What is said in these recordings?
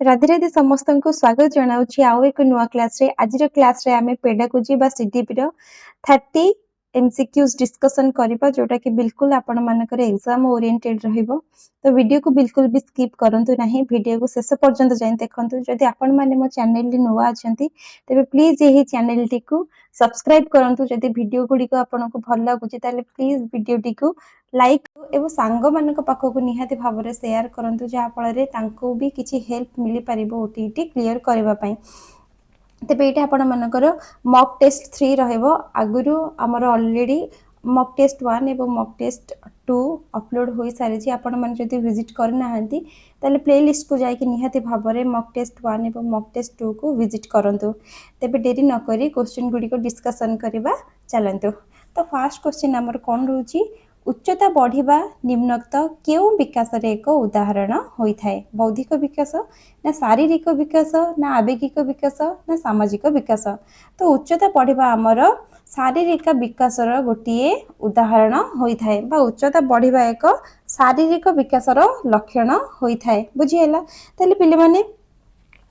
ରାଧେ ରାଧେ, ସମସ୍ତଙ୍କୁ ସ୍ୱାଗତ ଜଣାଉଛି ଆଉ ଏକ ନୂଆ କ୍ଲାସରେ। ଆଜିର କ୍ଲାସରେ ଆମେ ପେଡାଗୋଜି ବା ସିଡିପିର 30 ଏମସିକ୍ୟୁଜ ଡିସ୍କସନ କରିବା, ଯୋଉଟା କି ବିଲକୁଲ ଆପଣମାନଙ୍କର ଏକ୍ସାମ ଓରିଏଣ୍ଟେଡ ରହିବ। ତ ଭିଡିଓକୁ ବିଲକୁଲ ବି ସ୍କିପ୍ କରନ୍ତୁ ନାହିଁ, ଭିଡିଓକୁ ଶେଷ ପର୍ଯ୍ୟନ୍ତ ଯାଇ ଦେଖନ୍ତୁ। ଯଦି ଆପଣମାନେ ମୋ ଚ୍ୟାନେଲରେ ନୂଆ ଅଛନ୍ତି, ତେବେ ପ୍ଲିଜ ଏହି ଚ୍ୟାନେଲଟିକୁ ସବସ୍କ୍ରାଇବ କରନ୍ତୁ। ଯଦି ଭିଡିଓ ଗୁଡ଼ିକ ଆପଣଙ୍କୁ ଭଲ ଲାଗୁଛି, ତାହେଲେ ପ୍ଲିଜ ଭିଡିଓଟିକୁ ଲାଇକ୍ ଏବଂ ସାଙ୍ଗମାନଙ୍କ ପାଖକୁ ନିହାତି ଭାବରେ ସେୟାର କରନ୍ତୁ, ଯାହାଫଳରେ ତାଙ୍କୁ ବି କିଛି ହେଲ୍ପ ମିଳିପାରିବ ଓଟିଇଟି କ୍ଲିୟର କରିବା ପାଇଁ। ତେବେ ଏଇଟା ଆପଣମାନଙ୍କର ମକ୍ ଟେଷ୍ଟ 3 ରହିବ। ଆଗରୁ ଆମର ଅଲରେଡ଼ି ମକ୍ ଟେଷ୍ଟ 1 ଏବଂ ମକ୍ ଟେଷ୍ଟ 2 ଅପଲୋଡ଼ ହୋଇସାରିଛି। ଆପଣମାନେ ଯଦି ଭିଜିଟ୍ କରିନାହାନ୍ତି, ତାହେଲେ ପ୍ଲେ ଲିଷ୍ଟକୁ ଯାଇକି ନିହାତି ଭାବରେ ମକ୍ ଟେଷ୍ଟ 1 ଏବଂ ମକ୍ ଟେଷ୍ଟ 2କୁ ଭିଜିଟ୍ କରନ୍ତୁ। ତେବେ ଡେରି ନକରି କ୍ୱେଶ୍ଚିନ୍ ଗୁଡ଼ିକ ଡିସ୍କସନ୍ କରିବା ଚାଲନ୍ତୁ। ତ ଫାର୍ଷ୍ଟ କ୍ୱେଶ୍ଚିନ୍ ଆମର କ'ଣ ରହୁଛି? ଉଚ୍ଚତା ବଢ଼ିବା ନିମ୍ନୋକ୍ତ କେଉଁ ବିକାଶର ଏକ ଉଦାହରଣ ହୋଇଥାଏ? ବୌଦ୍ଧିକ ବିକାଶ ନା ଶାରୀରିକ ବିକାଶ ନା ଆବେଗିକ ବିକାଶ ନା ସାମାଜିକ ବିକାଶ? ତ ଉଚ୍ଚତା ବଢ଼ିବା ଆମର ଶାରୀରିକ ବିକାଶର ଗୋଟିଏ ଉଦାହରଣ ହୋଇଥାଏ ବା ଉଚ୍ଚତା ବଢ଼ିବା ଏକ ଶାରୀରିକ ବିକାଶର ଲକ୍ଷଣ ହୋଇଥାଏ। ବୁଝିହେଲା? ତାହେଲେ ପିଲାମାନେ,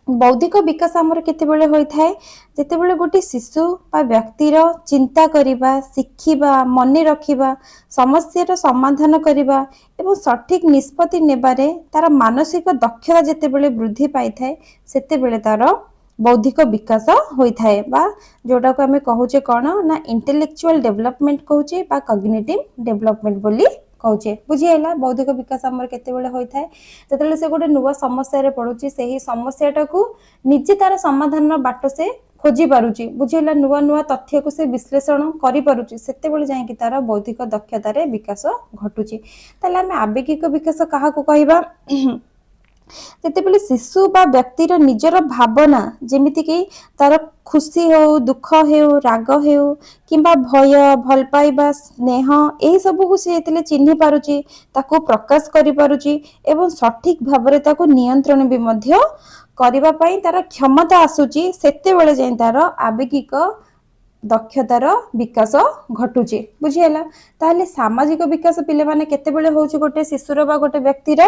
ବୌଦ୍ଧିକ ବିକାଶ ଆମର କେତେବେଳେ ହୋଇଥାଏ? ଯେତେବେଳେ ଗୋଟେ ଶିଶୁ ବା ବ୍ୟକ୍ତିର ଚିନ୍ତା କରିବା, ଶିଖିବା, ମନେ ରଖିବା, ସମସ୍ୟାର ସମାଧାନ କରିବା ଏବଂ ସଠିକ ନିଷ୍ପତ୍ତି ନେବାରେ ତାର ମାନସିକ ଦକ୍ଷତା ଯେତେବେଳେ ବୃଦ୍ଧି ପାଇଥାଏ, ସେତେବେଳେ ତାର ବୌଦ୍ଧିକ ବିକାଶ ହୋଇଥାଏ ବା ଯୋଉଟାକୁ ଆମେ କହୁଛେ କ'ଣ ନା ଇଣ୍ଟେଲେକ୍ଚୁଆଲ ଡେଭଲପମେଣ୍ଟ କହୁଛେ ବା କଗ୍ନିଟିଭ ଡେଭଲପମେଣ୍ଟ ବୋଲି କହୁଛେ। ବୁଝିହେଲା? ବୌଦ୍ଧିକ ବିକାଶ ଆମର କେତେବେଳେ ହୋଇଥାଏ? ଯେତେବେଳେ ସେ ଗୋଟେ ନୂଆ ସମସ୍ୟାରେ ପଡୁଛି, ସେହି ସମସ୍ୟାଟାକୁ ନିଜେ ତାର ସମାଧାନର ବାଟ ସେ ଖୋଜି ପାରୁଛି। ବୁଝିହେଲା? ନୂଆ ନୂଆ ତଥ୍ୟକୁ ସେ ବିଶ୍ଳେଷଣ କରିପାରୁଛି, ସେତେବେଳେ ଯାଇକି ତାର ବୌଦ୍ଧିକ ଦକ୍ଷତାରେ ବିକାଶ ଘଟୁଛି। ତାହେଲେ ଆମେ ଆବେଗିକ ବିକାଶ କାହାକୁ କହିବା? ଯେତେବେଳେ ଶିଶୁ ବା ବ୍ୟକ୍ତିର ନିଜର ଭାବନା, ଯେମିତିକି ତାର ଖୁସି ହେଉ, ଦୁଃଖ ହେଉ, ରାଗ ହେଉ କିମ୍ବା ଭୟ, ଭଲ ପାଇବା, ସ୍ନେହ, ଏହି ସବୁକୁ ସେ ଯେତେବେଳେ ଚିହ୍ନି ପାରୁଛି, ତାକୁ ପ୍ରକାଶ କରିପାରୁଛି ଏବଂ ସଠିକ ଭାବରେ ତାକୁ ନିୟନ୍ତ୍ରଣ ବି ମଧ୍ୟ କରିବା ପାଇଁ ତାର କ୍ଷମତା ଆସୁଛି, ସେତେବେଳେ ଯାଇ ତାର ଆବେଗିକ ଦକ୍ଷତାର ବିକାଶ ଘଟୁଛି। ବୁଝିହେଲା? ତାହେଲେ ସାମାଜିକ ବିକାଶ ପିଲାମାନେ କେତେବେଳେ ହଉଛି ଗୋଟେ ଶିଶୁର ବା ଗୋଟେ ବ୍ୟକ୍ତିର?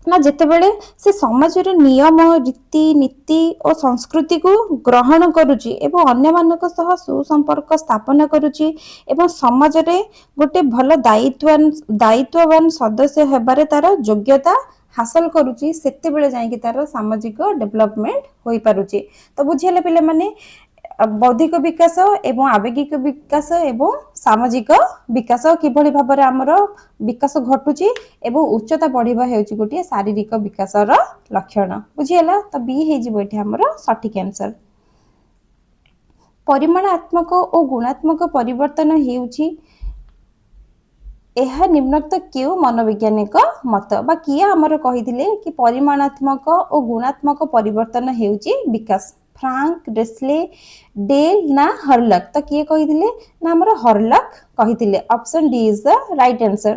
ନା ଯେତେବେଳେ ସେ ସମାଜର ନିୟମ, ରୀତି ନୀତି ଓ ସଂସ୍କୃତିକୁ ଗ୍ରହଣ କରୁଛି ଏବଂ ଅନ୍ୟମାନଙ୍କ ସହ ସୁସମ୍ପର୍କ ସ୍ଥାପନ କରୁଛି ଏବଂ ସମାଜରେ ଗୋଟେ ଭଲ ଦାୟିତ୍ୱବାନ ସଦସ୍ୟ ହେବାରେ ତାର ଯୋଗ୍ୟତା ହାସଲ କରୁଛି, ସେତେବେଳେ ଯାଇକି ତାର ସାମାଜିକ ଡେଭଲପମେଣ୍ଟ ହୋଇପାରୁଛି। ତ ବୁଝିହେଲା ପିଲାମାନେ, ବୌଦ୍ଧିକ ବିକାଶ ଏବଂ ଆବେଗିକ ବିକାଶ ଏବଂ ସାମାଜିକ ବିକାଶ କିଭଳି ଭାବରେ ଆମର ବିକାଶ ଘଟୁଛି ଏବଂ ଉଚ୍ଚତା ବଢିବା ହେଉଛି ଗୋଟିଏ ଶାରୀରିକ ବିକାଶର ଲକ୍ଷଣ। ବୁଝିହେଲା? ତ ବି ହେଇଯିବ ଏଠି ଆମର ସଠିକ ଆନ୍ସର। ପରିମାଣାତ୍ମକ ଓ ଗୁଣାତ୍ମକ ପରିବର୍ତ୍ତନ ହେଉଛି, ଏହା ନିମ୍ନୋକ୍ତ କେଉଁ ମନୋବୈଜ୍ଞାନିକ ମତ ବା କିଏ ଆମର କହିଥିଲେ କି ପରିମାଣାତ୍ମକ ଓ ଗୁଣାତ୍ମକ ପରିବର୍ତ୍ତନ ହେଉଛି ବିକାଶ? ଫ୍ରାଙ୍କ, ଡେସ୍ଲେ, ଡେଲ୍ ନା ହରଲକ୍? ତ କିଏ କହିଥିଲେ ନା ଆମର ହରଲକ୍ କହିଥିଲେ। Option D is the right answer.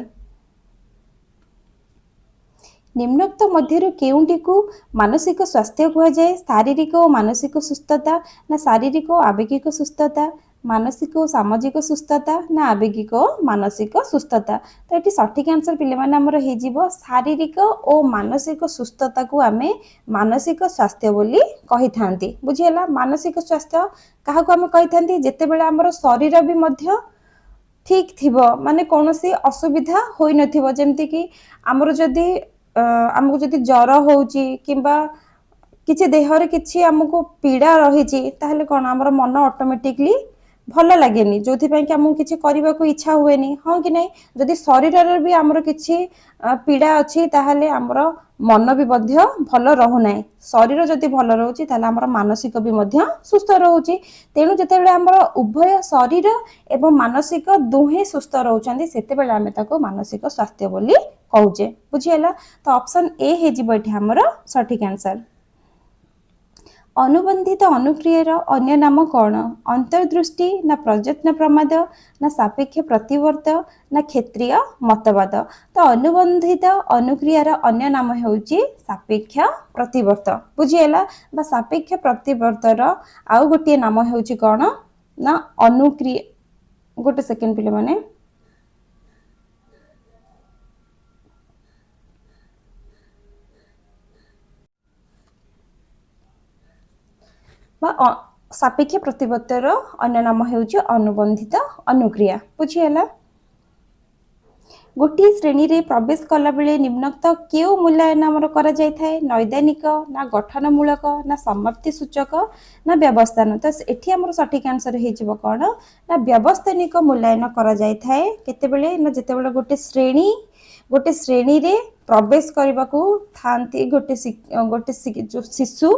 ନିମ୍ନୋକ୍ତ ମଧ୍ୟରୁ କେଉଁଟିକୁ ମାନସିକ ସ୍ୱାସ୍ଥ୍ୟ କୁହାଯାଏ? ଶାରୀରିକ ଓ ମାନସିକ ସୁସ୍ଥତା ନା ଶାରୀରିକ ଓ ଆବେଗିକ ସୁସ୍ଥତା, ମାନସିକ ଓ ସାମାଜିକ ସୁସ୍ଥତା ନା ଆବେଗିକ ଓ ମାନସିକ ସୁସ୍ଥତା? ତ ଏଠି ସଠିକ ଆନ୍ସର ପିଲାମାନେ ଆମର ହେଇଯିବ, ଶାରୀରିକ ଓ ମାନସିକ ସୁସ୍ଥତାକୁ ଆମେ ମାନସିକ ସ୍ୱାସ୍ଥ୍ୟ ବୋଲି କହିଥାନ୍ତି। ବୁଝିହେଲା? ମାନସିକ ସ୍ୱାସ୍ଥ୍ୟ କାହାକୁ ଆମେ କହିଥାନ୍ତି? ଯେତେବେଳେ ଆମର ଶରୀର ବି ମଧ୍ୟ ଠିକ ଥିବ, ମାନେ କୌଣସି ଅସୁବିଧା ହୋଇନଥିବ। ଯେମିତିକି ଆମର ଯଦି ଆମକୁ ଯଦି ଜର ହଉଛି କିମ୍ବା କିଛି ଦେହରେ କିଛି ଆମକୁ ପୀଡ଼ା ରହିଛି, ତାହେଲେ କ'ଣ ଆମର ମନ ଅଟୋମେଟିକଲି ଭଲ ଲାଗେନି, ଯୋଉଥିପାଇଁ କି ଆମକୁ କିଛି କରିବାକୁ ଇଚ୍ଛା ହୁଏନି, ହଁ କି ନାହିଁ? ଯଦି ଶରୀରରେ ବି ଆମର କିଛି ପୀଡ଼ା ଅଛି, ତାହେଲେ ଆମର ମନ ବି ମଧ୍ୟ ଭଲ ରହୁନାହିଁ। ଶରୀର ଯଦି ଭଲ ରହୁଛି, ତାହେଲେ ଆମର ମାନସିକ ବି ମଧ୍ୟ ସୁସ୍ଥ ରହୁଛି। ତେଣୁ ଯେତେବେଳେ ଆମର ଉଭୟ ଶରୀର ଏବଂ ମାନସିକ ଦୁହେଁ ସୁସ୍ଥ ରହୁଛନ୍ତି, ସେତେବେଳେ ଆମେ ତାକୁ ମାନସିକ ସ୍ୱାସ୍ଥ୍ୟ ବୋଲି କହୁଛେ। ବୁଝିହେଲା? ତ ଅପସନ ଏ ହେଇଯିବ ଏଠି ଆମର ସଠିକ ଆନ୍ସର। ଅନୁବନ୍ଧିତ ଅନୁକ୍ରିୟାର ଅନ୍ୟ ନାମ କ'ଣ? ଅନ୍ତର୍ଦୃଷ୍ଟି ନା ପ୍ରଯତ୍ନ ପ୍ରମାଦ ନା ସାପେକ୍ଷ ପ୍ରତିବର୍ତ୍ତ ନା କ୍ଷେତ୍ରୀୟ ମତବାଦ? ତ ଅନୁବନ୍ଧିତ ଅନୁକ୍ରିୟାର ଅନ୍ୟ ନାମ ହେଉଛି ସାପେକ୍ଷ ପ୍ରତିବର୍ତ୍ତ। ବୁଝିହେଲା? ବା ସାପେକ୍ଷ ପ୍ରତିବର୍ତ୍ତର ଆଉ ଗୋଟିଏ ନାମ ହେଉଛି କ'ଣ ନା ଅନୁକ୍ରିୟା। ଗୋଟେ ସେକେଣ୍ଡ ପିଲାମାନେ। ବା ସାପେକ୍ଷ ପ୍ରତିପତ୍ତର ଅନ୍ୟ ନାମ ହେଉଛି ଅନୁବନ୍ଧିତ ଅନୁକ୍ରିୟା। ବୁଝିହେଲା? ଗୋଟିଏ ଶ୍ରେଣୀରେ ପ୍ରବେଶ କଲାବେଳେ ନିମ୍ନୋକ୍ତ କେଉଁ ମୂଲ୍ୟାୟନ ଆମର କରାଯାଇଥାଏ? ନୈଦାନିକ ନା ଗଠନମୂଳକ ନା ସମାପ୍ତି ସୂଚକ ନା ବ୍ୟବସ୍ଥାନ? ତ ଏଠି ଆମର ସଠିକ ଆନ୍ସର ହେଇଯିବ କ'ଣ ନା ବ୍ୟବସ୍ଥାନିକ ମୂଲ୍ୟାୟନ କରାଯାଇଥାଏ। କେତେବେଳେ ନା ଯେତେବେଳେ ଗୋଟେ ଶ୍ରେଣୀରେ ପ୍ରବେଶ କରିବାକୁ ଥାନ୍ତି ଗୋଟେ ଯୋଉ ଶିଶୁ,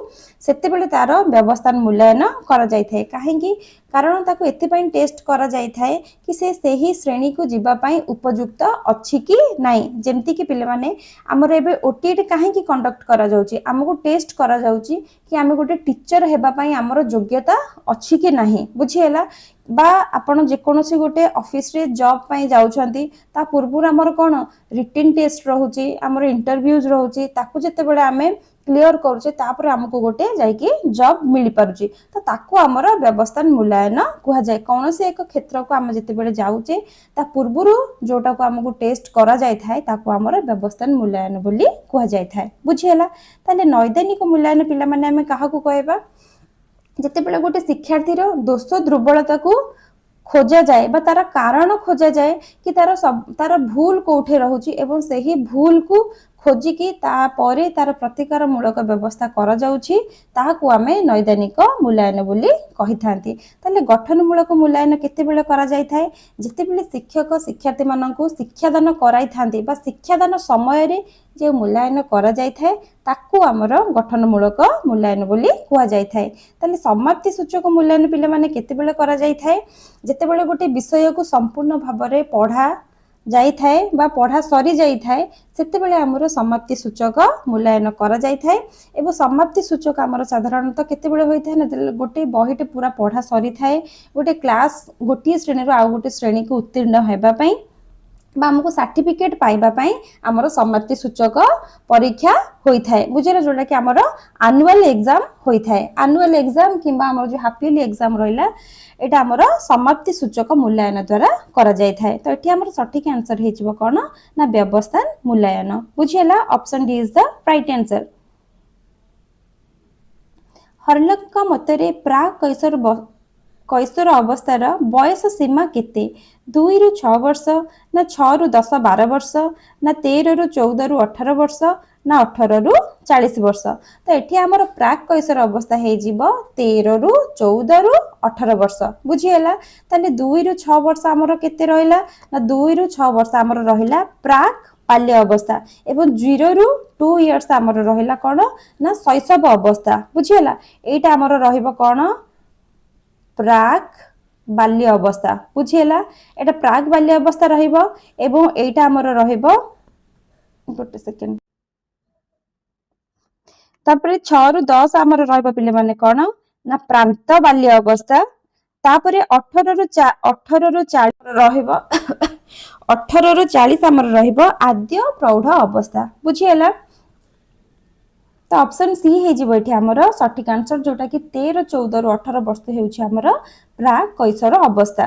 ସେତେବେଳେ ତାର ବ୍ୟବସ୍ଥାନ ମୂଲ୍ୟାୟନ କରାଯାଇଥାଏ। କାହିଁକି? କାରଣ ତାକୁ ଏଥିପାଇଁ ଟେଷ୍ଟ କରାଯାଇଥାଏ କି ସେ ସେହି ଶ୍ରେଣୀକୁ ଯିବା ପାଇଁ ଉପଯୁକ୍ତ ଅଛି କି ନାହିଁ। ଯେମିତିକି ପିଲାମାନେ, ଆମର ଏବେ ଓଟିଇଟି କାହିଁକି କଣ୍ଡକ୍ଟ କରାଯାଉଛି? ଆମକୁ ଟେଷ୍ଟ କରାଯାଉଛି କି ଆମେ ଗୋଟେ ଟିଚର ହେବା ପାଇଁ ଆମର ଯୋଗ୍ୟତା ଅଛି କି ନାହିଁ। ବୁଝିହେଲା? ବା ଆପଣ ଯେକୌଣସି ଗୋଟେ ଅଫିସରେ ଜବ୍ ପାଇଁ ଯାଉଛନ୍ତି, ତା ପୂର୍ବରୁ ଆମର କ'ଣ ରିଟିନ୍ ଟେଷ୍ଟ ରହୁଛି, ଆମର ଇଣ୍ଟରଭ୍ୟୁଜ୍ ରହୁଛି। ତାକୁ ଯେତେବେଳେ ଆମେ କ୍ଲିଅର କରୁଛେ, ତାପରେ ଆମକୁ ଗୋଟେ ଯାଇକି ଜବ୍ ମିଳିପାରୁଛି। ତ ତାକୁ ଆମର ବ୍ୟବସ୍ଥାନ ମୂଲ୍ୟାୟନ କୁହାଯାଏ। କୌଣସି ଏକ କ୍ଷେତ୍ରକୁ ଆମେ ଯେତେବେଳେ ଯାଉଛେ, ତା ପୂର୍ବରୁ ଯୋଉଟାକୁ ଆମକୁ ଟେଷ୍ଟ କରାଯାଇଥାଏ, ତାକୁ ଆମର ବ୍ୟବସ୍ଥାନ ମୂଲ୍ୟାୟନ ବୋଲି କୁହାଯାଇଥାଏ। ବୁଝିହେଲା? ତାହେଲେ ନୈଦାନିକ ମୂଲ୍ୟାୟନ ପିଲାମାନେ ଆମେ କାହାକୁ କହିବା? ଯେତେବେଳେ ଗୋଟେ ଶିକ୍ଷାର୍ଥୀର ଦୋଷ ଦୁର୍ବଳତାକୁ ଖୋଜାଯାଏ ବା ତାର କାରଣ ଖୋଜାଯାଏ କି ତାର ଭୁଲ କୋଉଠି ରହୁଛି ଏବଂ ସେହି ଭୁଲକୁ ଖୋଜିକି ତାପରେ ତାର ପ୍ରତିକାର ମୂଳକ ବ୍ୟବସ୍ଥା କରାଯାଉଛି, ତାହାକୁ ଆମେ ନୈଦାନିକ ମୂଲ୍ୟାୟନ ବୋଲି କହିଥାନ୍ତି। ତାହେଲେ ଗଠନମୂଳକ ମୂଲ୍ୟାୟନ କେତେବେଳେ କରାଯାଇଥାଏ? ଯେତେବେଳେ ଶିକ୍ଷକ ଶିକ୍ଷାର୍ଥୀମାନଙ୍କୁ ଶିକ୍ଷାଦାନ କରାଇଥାନ୍ତି ବା ଶିକ୍ଷାଦାନ ସମୟରେ ଯେଉଁ ମୂଲ୍ୟାୟନ କରାଯାଇଥାଏ, ତାକୁ ଆମର ଗଠନମୂଳକ ମୂଲ୍ୟାୟନ ବୋଲି କୁହାଯାଇଥାଏ। ତାହେଲେ ସମାପ୍ତି ସୂଚକ ମୂଲ୍ୟାୟନ ପିଲାମାନେ କେତେବେଳେ କରାଯାଇଥାଏ? ଯେତେବେଳେ ଗୋଟେ ବିଷୟକୁ ସମ୍ପୂର୍ଣ୍ଣ ଭାବରେ ପଢ଼ା ଯାଇଥାଏ ବା ପଢ଼ା ସରି ଯାଇଥାଏ, ସେତେବେଳେ ଆମର ସମାପ୍ତି ସୂଚକ ମୂଲ୍ୟାୟନ କରାଯାଇଥାଏ। ଏବଂ ସମାପ୍ତି ସୂଚକ ଆମର ସାଧାରଣତଃ କେତେବେଳେ ହୋଇଥାଏ ନା ଯେତେବେଳେ ଗୋଟେ ବହିଟେ ପୁରା ପଢ଼ା ସରିଥାଏ, ଗୋଟେ କ୍ଲାସ୍ ଗୋଟିଏ ଶ୍ରେଣୀରୁ ଆଉ ଗୋଟେ ଶ୍ରେଣୀକୁ ଉତ୍ତୀର୍ଣ୍ଣ ହେବା ପାଇଁ ବା ଆମକୁ ସାର୍ଟିଫିକେଟ ପାଇବା ପାଇଁ ଆମର ସମାପ୍ତି ସୂଚକ ପରୀକ୍ଷା ହୋଇଥାଏ। ବୁଝିଲ? ଯୋଉଟା କି ଆମର ଆନୁଆଲ ଏକ୍ଜାମ ହୋଇଥାଏ। ଆନୁଆଲ ଏକ୍ଜାମ କିମ୍ବା ଆମର ଯୋଉ ହାଫ ଇୟରଲି ଏକ୍ଜାମ ରହିଲା, ଏଇଟା ଆମର ସମାପ୍ତି ସୂଚକ ମୂଲ୍ୟାୟନ ଦ୍ୱାରା କରାଯାଇଥାଏ। ତ ଏଠି ଆମର ସଠିକ ଆନ୍ସର ହେଇଯିବ କ'ଣ ନା ବ୍ୟବସ୍ଥାନ ମୂଲ୍ୟାୟନ। ବୁଝିହେଲା? Option D is the right answer. ହର୍ଲକଙ୍କ ମତରେ ପ୍ରାକ୍ କୈଶୋର ଅବସ୍ଥାର ବୟସ ସୀମା କେତେ? 2ରୁ 6 ବର୍ଷ ନା 6ରୁ 10-12 ବର୍ଷ ନା 13ରୁ 14ରୁ 18 ବର୍ଷ ନା 18ରୁ 40 ବର୍ଷ? ତ ଏଠି ଆମର ପ୍ରାକ୍ କୈଶୋର ଅବସ୍ଥା ହେଇଯିବ 13ରୁ 14ରୁ 18 ବର୍ଷ। ବୁଝିହେଲା? ତାହେଲେ 2ରୁ 6 ବର୍ଷ ଆମର କେତେ ରହିଲା ନା 2ରୁ 6 ବର୍ଷ ଆମର ରହିଲା ପ୍ରାକ୍ ବାଲ୍ୟ ଅବସ୍ଥା ଏବଂ 0ରୁ 2 ଇୟର୍ସ ଆମର ରହିଲା କ'ଣ ନା ଶୈଶବ ଅବସ୍ଥା। ବୁଝିହେଲା? ଏଇଟା ଆମର ରହିବ କ'ଣ? ପ୍ରାକ୍ ବାଲ୍ୟ ଅବସ୍ଥା। ବୁଝିହେଲା? ଏଇଟା ପ୍ରାକ୍ ବାଲ୍ୟ ଅବସ୍ଥା ରହିବ ଏବଂ ଏଇଟା ଆମର ରହିବ, ଗୋଟେ ସେକେଣ୍ଡ, ତାପରେ 6ରୁ 10 ଆମର ରହିବ ପିଲାମାନେ କ'ଣ ନା ପ୍ରାନ୍ତ ବାଲ୍ୟ ଅବସ୍ଥା। ତାପରେ 18ରୁ 40 ରହିବ, 18ରୁ 40 ଆମର ରହିବ ଆଦ୍ୟ ପ୍ରୌଢ ଅବସ୍ଥା। ବୁଝିହେଲା? ତ ଅପସନ ସି ହେଇଯିବ ଏଠି ଆମର ସଠିକ ଆନ୍ସର, ଯୋଉଟା କି 13, 14ରୁ 18 ବର୍ଷ ହେଉଛି ଆମର ପ୍ରାକ୍ କୈଶୋର ଅବସ୍ଥା।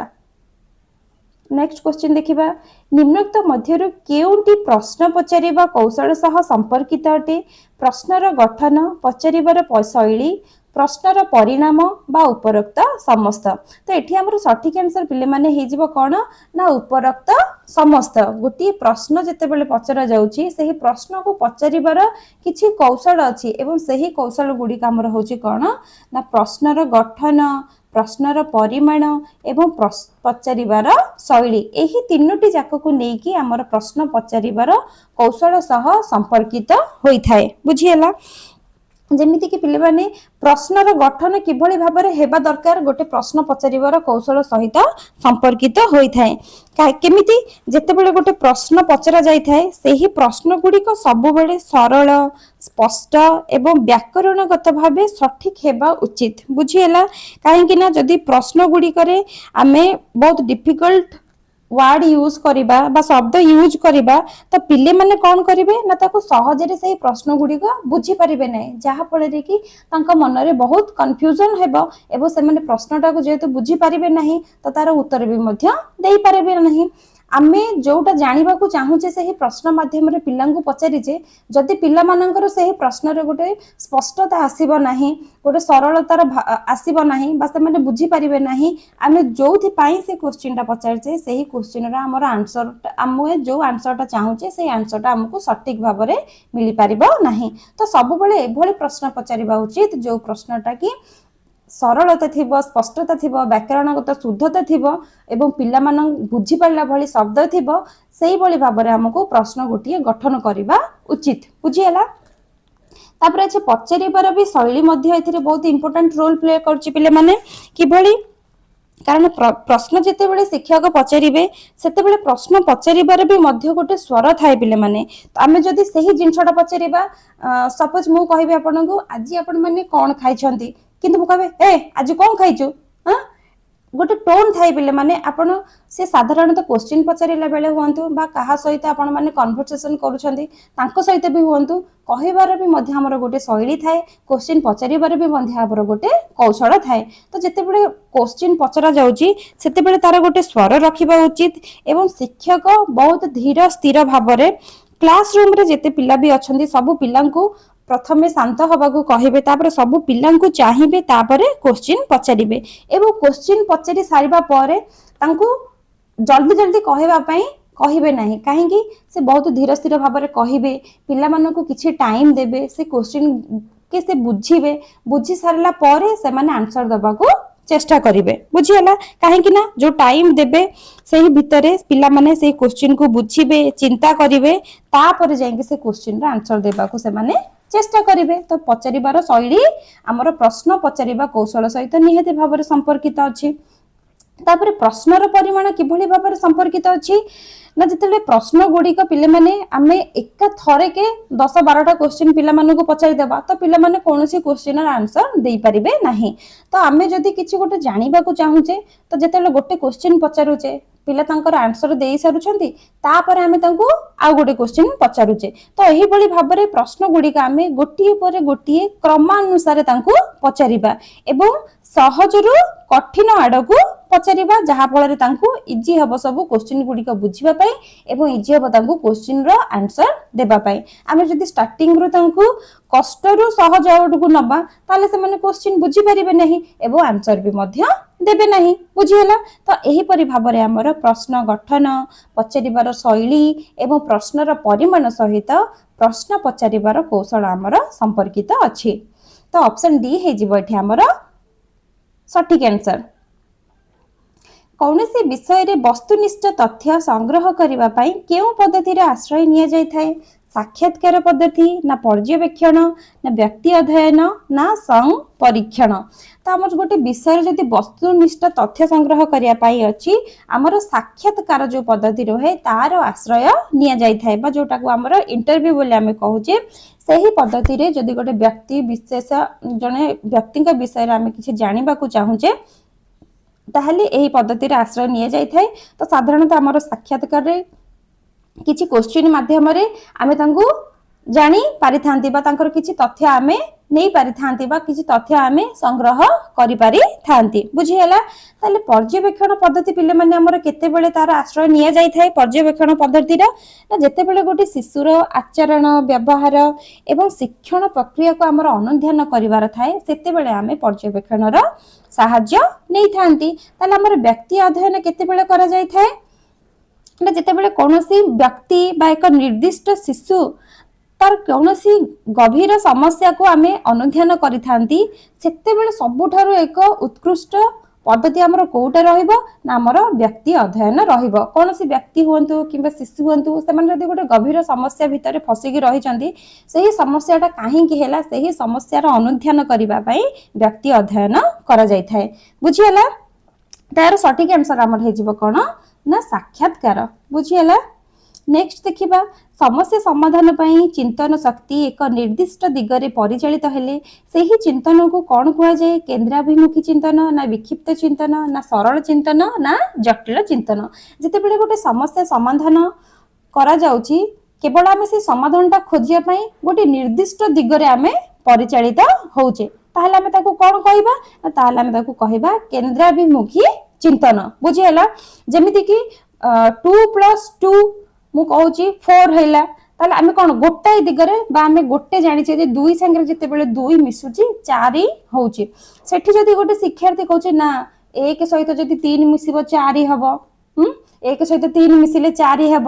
ନେକ୍ସଟ କ୍ୱେଶ୍ଚିନ୍ ଦେଖିବା। ନିମ୍ନୋକ୍ତ ମଧ୍ୟରୁ କେଉଁଟି ପ୍ରଶ୍ନ ପଚାରିବା କୌଶଳ ସହ ସମ୍ପର୍କିତ ଅଟେ? ପ୍ରଶ୍ନର ଗଠନ, ପଚାରିବାର ଶୈଳୀ, ପ୍ରଶ୍ନର ପରିଣାମ ବା ଉପରୋକ୍ତ ସମସ୍ତ। ତ ଏଠି ଆମର ସଠିକ ଆନ୍ସର ପିଲାମାନେ ହେଇଯିବ କ'ଣ ନା ଉପରୋକ୍ତ ସମସ୍ତ। ଗୋଟିଏ ପ୍ରଶ୍ନ ଯେତେବେଳେ ପଚରା ଯାଉଛି, ସେହି ପ୍ରଶ୍ନକୁ ପଚାରିବାର କିଛି କୌଶଳ ଅଛି ଏବଂ ସେହି କୌଶଳ ଗୁଡ଼ିକ ଆମର ହେଉଛି କ'ଣ ନା ପ୍ରଶ୍ନର ଗଠନ, ପ୍ରଶ୍ନର ପରିମାଣ ଏବଂ ପଚାରିବାର ଶୈଳୀ। ଏହି ତିନୋଟି ଯାକକୁ ନେଇକି ଆମର ପ୍ରଶ୍ନ ପଚାରିବାର କୌଶଳ ସହ ସମ୍ପର୍କିତ ହୋଇଥାଏ। ବୁଝିହେଲା? ଯେମିତିକି ପିଲାମାନେ, ପ୍ରଶ୍ନର ଗଠନ କିଭଳି ଭାବରେ ହେବା ଦରକାର ଗୋଟେ ପ୍ରଶ୍ନ ପଚାରିବାର କୌଶଳ ସହିତ ସମ୍ପର୍କିତ ହୋଇଥାଏ। କେମିତି? ଯେତେବେଳେ ଗୋଟେ ପ୍ରଶ୍ନ ପଚରା ଯାଇଥାଏ, ସେହି ପ୍ରଶ୍ନ ଗୁଡ଼ିକ ସବୁବେଳେ ସରଳ, ସ୍ପଷ୍ଟ ଏବଂ ବ୍ୟାକରଣଗତ ଭାବେ ସଠିକ ହେବା ଉଚିତ। ବୁଝିହେଲା? କାହିଁକି ନା ଯଦି ପ୍ରଶ୍ନ ଗୁଡ଼ିକରେ ଆମେ ବହୁତ ଡିଫିକଲ୍ଟ ୱାର୍ଡ ୟୁଜ୍ କରିବା ବା ଶବ୍ଦ ୟୁଜ୍ କରିବା, ତ ପିଲାମାନେ କ'ଣ କରିବେ ନା ତାକୁ ସହଜରେ ସେହି ପ୍ରଶ୍ନ ଗୁଡ଼ିକ ବୁଝିପାରିବେ ନାହିଁ, ଯାହାଫଳରେ କି ତାଙ୍କ ମନରେ ବହୁତ କନଫ୍ୟୁଜନ ହେବ ଏବଂ ସେମାନେ ପ୍ରଶ୍ନଟାକୁ ଯେହେତୁ ବୁଝିପାରିବେ ନାହିଁ, ତ ତାର ଉତ୍ତର ବି ମଧ୍ୟ ଦେଇପାରିବେ ନାହିଁ। ଆମେ ଯୋଉଟା ଜାଣିବାକୁ ଚାହୁଁଛେ, ସେହି ପ୍ରଶ୍ନ ମାଧ୍ୟମରେ ପିଲାଙ୍କୁ ପଚାରିଛେ, ଯଦି ପିଲାମାନଙ୍କର ସେହି ପ୍ରଶ୍ନରେ ଗୋଟେ ସ୍ପଷ୍ଟତା ଆସିବ ନାହିଁ, ଗୋଟେ ସରଳତାର ଆସିବ ନାହିଁ ବା ସେମାନେ ବୁଝିପାରିବେ ନାହିଁ, ଆମେ ଯୋଉଥିପାଇଁ ସେ କୋଶ୍ଚିନ୍ଟା ପଚାରିଛେ, ସେହି କୋଶ୍ଚିନ୍ର ଆମର ଆନ୍ସର, ଆମେ ଯୋଉ ଆନ୍ସରଟା ଚାହୁଁଛେ, ସେଇ ଆନ୍ସରଟା ଆମକୁ ସଠିକ ଭାବରେ ମିଳିପାରିବ ନାହିଁ। ତ ସବୁବେଳେ ଏଭଳି ପ୍ରଶ୍ନ ପଚାରିବା ଉଚିତ, ଯୋଉ ପ୍ରଶ୍ନଟା କି ସରଳତା ଥିବ, ସ୍ପଷ୍ଟତା ଥିବ, ବ୍ୟାକରଣଗତ ଶୁଦ୍ଧତା ଥିବ ଏବଂ ପିଲାମାନଙ୍କୁ ବୁଝିପାରିଲା ଭଳି ଶବ୍ଦ ଥିବ। ସେଇଭଳି ଭାବରେ ଆମକୁ ପ୍ରଶ୍ନ ଗୋଟିଏ ଗଠନ କରିବା ଉଚିତ। ବୁଝିହେଲା? ତାପରେ ଅଛି, ପଚାରିବାର ବି ଶୈଳୀ ମଧ୍ୟ ଏଥିରେ ବହୁତ ଇମ୍ପୋର୍ଟାଣ୍ଟ ରୋଲ ପ୍ଲେ କରୁଛି ପିଲାମାନେ। କିଭଳି? କାରଣ ପ୍ରଶ୍ନ ଯେତେବେଳେ ଶିକ୍ଷକ ପଚାରିବେ, ସେତେବେଳେ ପ୍ରଶ୍ନ ପଚାରିବାର ବି ମଧ୍ୟ ଗୋଟେ ସ୍ୱର ଥାଏ ପିଲାମାନେ। ତ ଆମେ ଯଦି ସେହି ଜିନିଷଟା ପଚାରିବା, ସପୋଜ ମୁଁ କହିବି ଆପଣଙ୍କୁ, "ଆଜି ଆପଣମାନେ କଣ ଖାଇଛନ୍ତି?" କିନ୍ତୁ ମୁଁ କହିବି, "ଏ, ଆଜି କଣ ଖାଇଛୁ?" ହଁ, ଗୋଟେ ଟୋନ୍ ଥାଏ ପିଲାମାନେ। ଆପଣ ସେ ସାଧାରଣତଃ କୋଶ୍ଚିନ୍ ପଚାରିଲା ବେଳେ ହୁଅନ୍ତୁ ବା କାହା ସହିତ ଆପଣମାନେ କନଭରସେସନ କରୁଛନ୍ତି, ତାଙ୍କ ସହିତ ବି ହୁଅନ୍ତୁ, କହିବାର ବି ମଧ୍ୟ ଆମର ଗୋଟେ ଶୈଳୀ ଥାଏ, କୋଶ୍ଚିନ୍ ପଚାରିବାର ବି ମଧ୍ୟ ଆମର ଗୋଟେ କୌଶଳ ଥାଏ। ତ ଯେତେବେଳେ କୋଶ୍ଚିନ୍ ପଚରା ଯାଉଛି, ସେତେବେଳେ ତାର ଗୋଟେ ସ୍ୱର ରଖିବା ଉଚିତ ଏବଂ ଶିକ୍ଷକ ବହୁତ ଧୀର ସ୍ଥିର ଭାବରେ କ୍ଲାସ ରୁମରେ ଯେତେ ପିଲା ବି ଅଛନ୍ତି, ସବୁ ପିଲାଙ୍କୁ ପ୍ରଥମେ ଶାନ୍ତ ହବାକୁ କହିବେ, ତାପରେ ସବୁ ପିଲାଙ୍କୁ ଚାହିଁବେ, ତାପରେ କୋଶ୍ଚିନ୍ ପଚାରିବେ ଏବଂ କୋଶ୍ଚିନ୍ ପଚାରି ସାରିବା ପରେ ତାଙ୍କୁ ଜଲ୍ଦି ଜଲ୍ଦି କହିବା ପାଇଁ କହିବେ ନାହିଁ। କାହିଁକି? ସେ ବହୁତ ଧୀର ସ୍ଥିର ଭାବରେ କହିବେ, ପିଲାମାନଙ୍କୁ କିଛି ଟାଇମ ଦେବେ, ସେ କୋଶ୍ଚିନ୍ କି ସେ ବୁଝିବେ, ବୁଝି ସାରିଲା ପରେ ସେମାନେ ଆନ୍ସର ଦେବାକୁ ଚେଷ୍ଟା କରିବେ। ବୁଝିହେଲା? କାହିଁକି ନା ଯୋଉ ଟାଇମ ଦେବେ, ସେଇ ଭିତରେ ପିଲାମାନେ ସେଇ କୋଶ୍ଚିନ୍କୁ ବୁଝିବେ, ଚିନ୍ତା କରିବେ, ତାପରେ ଯାଇକି ସେ କୋଶ୍ଚିନ୍ର ଆନ୍ସର ଦେବାକୁ ସେମାନେ ଚେଷ୍ଟା କରିବେ। ତ ପଚାରିବାର ଶୈଳୀ ଆମର ପ୍ରଶ୍ନ ପଚାରିବା କୌଶଳ ସହିତ ନିହାତି ଭାବରେ ସମ୍ପର୍କିତ ଅଛି। ତାପରେ ପ୍ରଶ୍ନର ପରିମାଣ କିଭଳି ଭାବରେ ସମ୍ପର୍କିତ ଅଛି ନା, ଯେତେବେଳେ ପ୍ରଶ୍ନ ଗୁଡ଼ିକ ପିଲାମାନେ ଆମେ ଏକା ଥରକେ 10-12ଟା କୋଶ୍ଚିନ୍ ପିଲାମାନଙ୍କୁ ପଚାରିଦେବା, ତ ପିଲାମାନେ କୌଣସି କୋଶ୍ଚିନ୍ର ଆନ୍ସର ଦେଇପାରିବେ ନାହିଁ। ତ ଆମେ ଯଦି କିଛି ଗୋଟେ ଜାଣିବାକୁ ଚାହୁଁଛେ, ତ ଯେତେବେଳେ ଗୋଟେ କୋଶ୍ଚିନ୍ ପଚାରୁଛେ, ପିଲା ତାଙ୍କର ଆନ୍ସର ଦେଇ ସାରୁଛନ୍ତି, ତାପରେ ଆମେ ତାଙ୍କୁ ଆଉ ଗୋଟେ କୋଶ୍ଚିନ୍ ପଚାରୁଛେ। ତ ଏହିଭଳି ଭାବରେ ପ୍ରଶ୍ନ ଗୁଡ଼ିକ ଆମେ ଗୋଟିଏ ପରେ ଗୋଟିଏ କ୍ରମାନୁସାରେ ତାଙ୍କୁ ପଚାରିବା ଏବଂ ସହଜରୁ କଠିନ ଆଡକୁ ପଚାରିବା, ଯାହା ଫଳରେ ତାଙ୍କୁ ଇଜି ହବ ସବୁ କୋଶ୍ଚିନ୍ ଗୁଡ଼ିକ ବୁଝିବା ପାଇଁ ଏବଂ ଇଜି ହବ ତାଙ୍କୁ କୋଶ୍ଚିନ୍ର ଆନ୍ସର ଦେବା ପାଇଁ। ଆମେ ଯଦି ଷ୍ଟାର୍ଟିଂରୁ ତାଙ୍କୁ କଷ୍ଟରୁ ସହଜ ଆଡକୁ ନବା, ତାହେଲେ ସେମାନେ କୋଶ୍ଚିନ୍ ବୁଝିପାରିବେ ନାହିଁ ଏବଂ ଆନ୍ସର ବି ମଧ୍ୟ ଦେବେ ନାହିଁ। ବୁଝିହେଲା? ତ ଏହିପରି ଭାବରେ ଆମର ପ୍ରଶ୍ନ ଗଠନ, ପଚାରିବାର ଶୈଳୀ ଏବଂ ପ୍ରଶ୍ନର ପରିମାଣ ସହିତ ପ୍ରଶ୍ନ ପଚାରିବାର କୌଶଳ ଆମର ସମ୍ପର୍କିତ ଅଛି। ତ ଅପସନ ଡି ହେଇଯିବ ଏଠି ଆମର ସଠିକ ଆନ୍ସର। କୌଣସି ବିଷୟରେ ବସ୍ତୁନିଷ୍ଠ ତଥ୍ୟ ସଂଗ୍ରହ କରିବା ପାଇଁ କେଉଁ ପଦ୍ଧତିର ଆଶ୍ରୟ ନିଆଯାଇଥାଏ? ସାକ୍ଷାତକାର ପଦ୍ଧତି ନା ପର୍ଯ୍ୟବେକ୍ଷଣ ନା ବ୍ୟକ୍ତି ଅଧ୍ୟୟନ ନା ସଂପରୀକ୍ଷଣ? ତ ଆମର ଗୋଟେ ବିଷୟରେ ଯଦି ବସ୍ତୁନିଷ୍ଠ ତଥ୍ୟ ସଂଗ୍ରହ କରିବା ପାଇଁ ଅଛି, ଆମର ସାକ୍ଷାତକାର ଯୋଉ ପଦ୍ଧତି ରୁହେ, ତାର ଆଶ୍ରୟ ନିଆଯାଇଥାଏ ବା ଯୋଉଟାକୁ ଆମର ଇଣ୍ଟରଭ୍ୟୁ ବୋଲି ଆମେ କହୁଛେ। ସେହି ପଦ୍ଧତିରେ ଯଦି ଗୋଟେ ବ୍ୟକ୍ତି ବିଶେଷ, ଜଣେ ବ୍ୟକ୍ତିଙ୍କ ବିଷୟରେ ଆମେ କିଛି ଜାଣିବାକୁ ଚାହୁଁଛେ, ତାହେଲେ ଏହି ପଦ୍ଧତିର ଆଶ୍ରୟ ନିଆଯାଇଥାଏ। ତ ସାଧାରଣତଃ ଆମର ସାକ୍ଷାତକାରରେ କିଛି କୋଶ୍ଚିନ୍ ମାଧ୍ୟମରେ ଆମେ ତାଙ୍କୁ ଜାଣି ପାରିଥାନ୍ତି ବା ତାଙ୍କର କିଛି ତଥ୍ୟ ଆମେ ନେଇ ପାରିଥାନ୍ତି ବା କିଛି ତଥ୍ୟ ଆମେ ସଂଗ୍ରହ କରିପାରିଥାନ୍ତି। ବୁଝିହେଲା? ତାହେଲେ ପର୍ଯ୍ୟବେକ୍ଷଣ ପଦ୍ଧତି ପିଲାମାନେ ଆମର କେତେବେଳେ ତାର ଆଶ୍ରୟ ନିଆଯାଇଥାଏ ପର୍ଯ୍ୟବେକ୍ଷଣ ପଦ୍ଧତିର ନା, ଯେତେବେଳେ ଗୋଟେ ଶିଶୁର ଆଚରଣ, ବ୍ୟବହାର ଏବଂ ଶିକ୍ଷଣ ପ୍ରକ୍ରିୟାକୁ ଆମର ଅନୁଧ୍ୟାନ କରିବାର ଥାଏ, ସେତେବେଳେ ଆମେ ପର୍ଯ୍ୟବେକ୍ଷଣର ସାହାଯ୍ୟ ନେଇଥାନ୍ତି। ତାହେଲେ ଆମର ବ୍ୟକ୍ତି ଅଧ୍ୟୟନ କେତେବେଳେ କରାଯାଇଥାଏ ନା, ଯେତେବେଳେ କୌଣସି ବ୍ୟକ୍ତି ବା ଏକ ନିର୍ଦ୍ଦିଷ୍ଟ ଶିଶୁ ତାର କୌଣସି ଗଭୀର ସମସ୍ୟାକୁ ଆମେ ଅନୁଧ୍ୟାନ କରିଥାନ୍ତି, ସେତେବେଳେ ସବୁଠାରୁ ଏକ ଉତ୍କୃଷ୍ଟ ପଦ୍ଧତି ଆମର କୋଉଟା ରହିବ ନା, ଆମର ବ୍ୟକ୍ତି ଅଧ୍ୟୟନ ରହିବ। କୌଣସି ବ୍ୟକ୍ତି ହୁଅନ୍ତୁ କିମ୍ବା ଶିଶୁ ହୁଅନ୍ତୁ, ସେମାନେ ଯଦି ଗୋଟେ ଗଭୀର ସମସ୍ୟା ଭିତରେ ଫସିକି ରହିଛନ୍ତି, ସେହି ସମସ୍ୟାଟା କାହିଁକି ହେଲା, ସେହି ସମସ୍ୟାର ଅନୁଧ୍ୟାନ କରିବା ପାଇଁ ବ୍ୟକ୍ତି ଅଧ୍ୟୟନ କରାଯାଇଥାଏ। ବୁଝିହେଲା? ତାର ସଠିକ ଆନ୍ସର ଆମର ହେଇଯିବ କଣ ନା ସାକ୍ଷାତକାର। ବୁଝିହେଲା? ନେକ୍ସଟ ଦେଖିବା, ସମସ୍ୟା ସମାଧାନ ପାଇଁ ଚିନ୍ତନ ଶକ୍ତି ଏକ ନିର୍ଦ୍ଦିଷ୍ଟ ଦିଗରେ ପରିଚାଳିତ ହେଲେ ସେହି ଚିନ୍ତନକୁ କଣ କୁହାଯାଏ? କେନ୍ଦ୍ରାଭିମୁଖୀ ଚିନ୍ତନ ନା ବିକ୍ଷିପ୍ତ ଚିନ୍ତନ ନା ସରଳ ଚିନ୍ତନ ନା ଜଟିଳ ଚିନ୍ତନ? ଯେତେବେଳେ ଗୋଟେ ସମସ୍ୟା ସମାଧାନ କରାଯାଉଛି, କେବଳ ଆମେ ସେଇ ସମାଧାନଟା ଖୋଜିବା ପାଇଁ ଗୋଟେ ନିର୍ଦ୍ଦିଷ୍ଟ ଦିଗରେ ଆମେ ପରିଚାଳିତ ହଉଛେ, ତାହେଲେ ଆମେ ତାକୁ କଣ କହିବା ନା, ତାହେଲେ ଆମେ ତାକୁ କହିବା କେନ୍ଦ୍ରାଭିମୁଖୀ ଚିନ୍ତନ। ବୁଝିହେଲା? ଯେମିତି କି 2 + 2 ମୁଁ କହୁଛି 4 ହେଲା, ତାହେଲେ ଆମେ କଣ ଗୋଟାଏ ଦିଗରେ ବା ଆମେ ଗୋଟେ ଜାଣିଛେ ଯେ ଦୁଇ ସାଙ୍ଗରେ ଯେତେବେଳେ ଦୁଇ ମିଶୁଛି, ଚାରି ହଉଛି। ସେଠି ଯଦି ଗୋଟେ ଶିକ୍ଷାର୍ଥୀ କହୁଛି, ନା, ଏକ ସହିତ ଯଦି ତିନି ମିଶିବ, ଚାରି ହବ, ହୁଁ, ଏକ ସହିତ ତିନି ମିଶିଲେ ଚାରି ହେବ,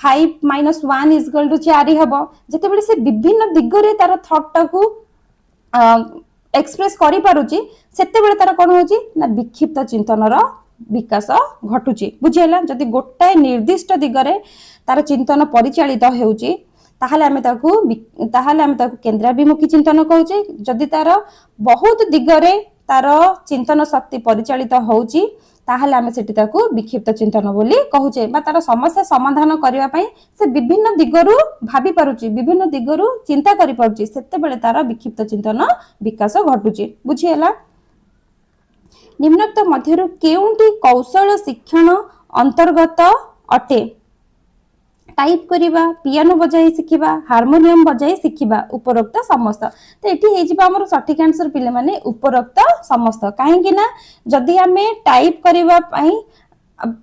5 - 1 is equal to ଚାରି ହବ। ଯେତେବେଳେ ସେ ବିଭିନ୍ନ ଦିଗରେ ତାର ଥଟ୍ଟାକୁ ଏକ୍ସପ୍ରେସ କରିପାରୁଛି, ସେତେବେଳେ ତାର କଣ ହଉଛି ନା ବିକ୍ଷିପ୍ତ ଚିନ୍ତନର ବିକାଶ ଘଟୁଛି। ବୁଝିହେଲା? ଯଦି ଗୋଟାଏ ନିର୍ଦ୍ଦିଷ୍ଟ ଦିଗରେ ତାର ଚିନ୍ତନ ପରିଚାଳିତ ହେଉଛି, ତାହେଲେ ଆମେ ତାକୁ କେନ୍ଦ୍ରାଭିମୁଖୀ ଚିନ୍ତନ କହୁଛେ। ଯଦି ତାର ବହୁତ ଦିଗରେ ତାର ଚିନ୍ତନ ଶକ୍ତି ପରିଚାଳିତ ହଉଛି, ତାହେଲେ ଆମେ ସେଠି ତାକୁ ବିକ୍ଷିପ୍ତ ଚିନ୍ତନ ବୋଲି କହୁଛେ। ବା ତାର ସମସ୍ୟା ସମାଧାନ କରିବା ପାଇଁ ସେ ବିଭିନ୍ନ ଦିଗରୁ ଭାବି ପାରୁଛି, ବିଭିନ୍ନ ଦିଗରୁ ଚିନ୍ତା କରିପାରୁଛି, ସେତେବେଳେ ତାର ବିକ୍ଷିପ୍ତ ଚିନ୍ତନ ବିକାଶ ଘଟୁଛି। ବୁଝିହେଲା? ନିମ୍ନୋକ୍ତ ମଧ୍ୟରୁ କେଉଁଟି କୌଶଳ ଶିକ୍ଷଣ ଅନ୍ତର୍ଗତ ଅଟେ? ଟାଇପ୍ କରିବା, ପିଆନୋ ବଜାଇ ଶିଖିବା, ହାରମୋନିୟମ ବଜାଇ ଶିଖିବା, ଉପରୋକ୍ତ ସମସ୍ତ। ତ ଏଠି ହେଇଯିବ ଆମର ସଠିକ ଆନ୍ସର ପିଲାମାନେ, ଉପରୋକ୍ତ ସମସ୍ତ। କାହିଁକି ନା ଯଦି ଆମେ ଟାଇପ୍ କରିବା ପାଇଁ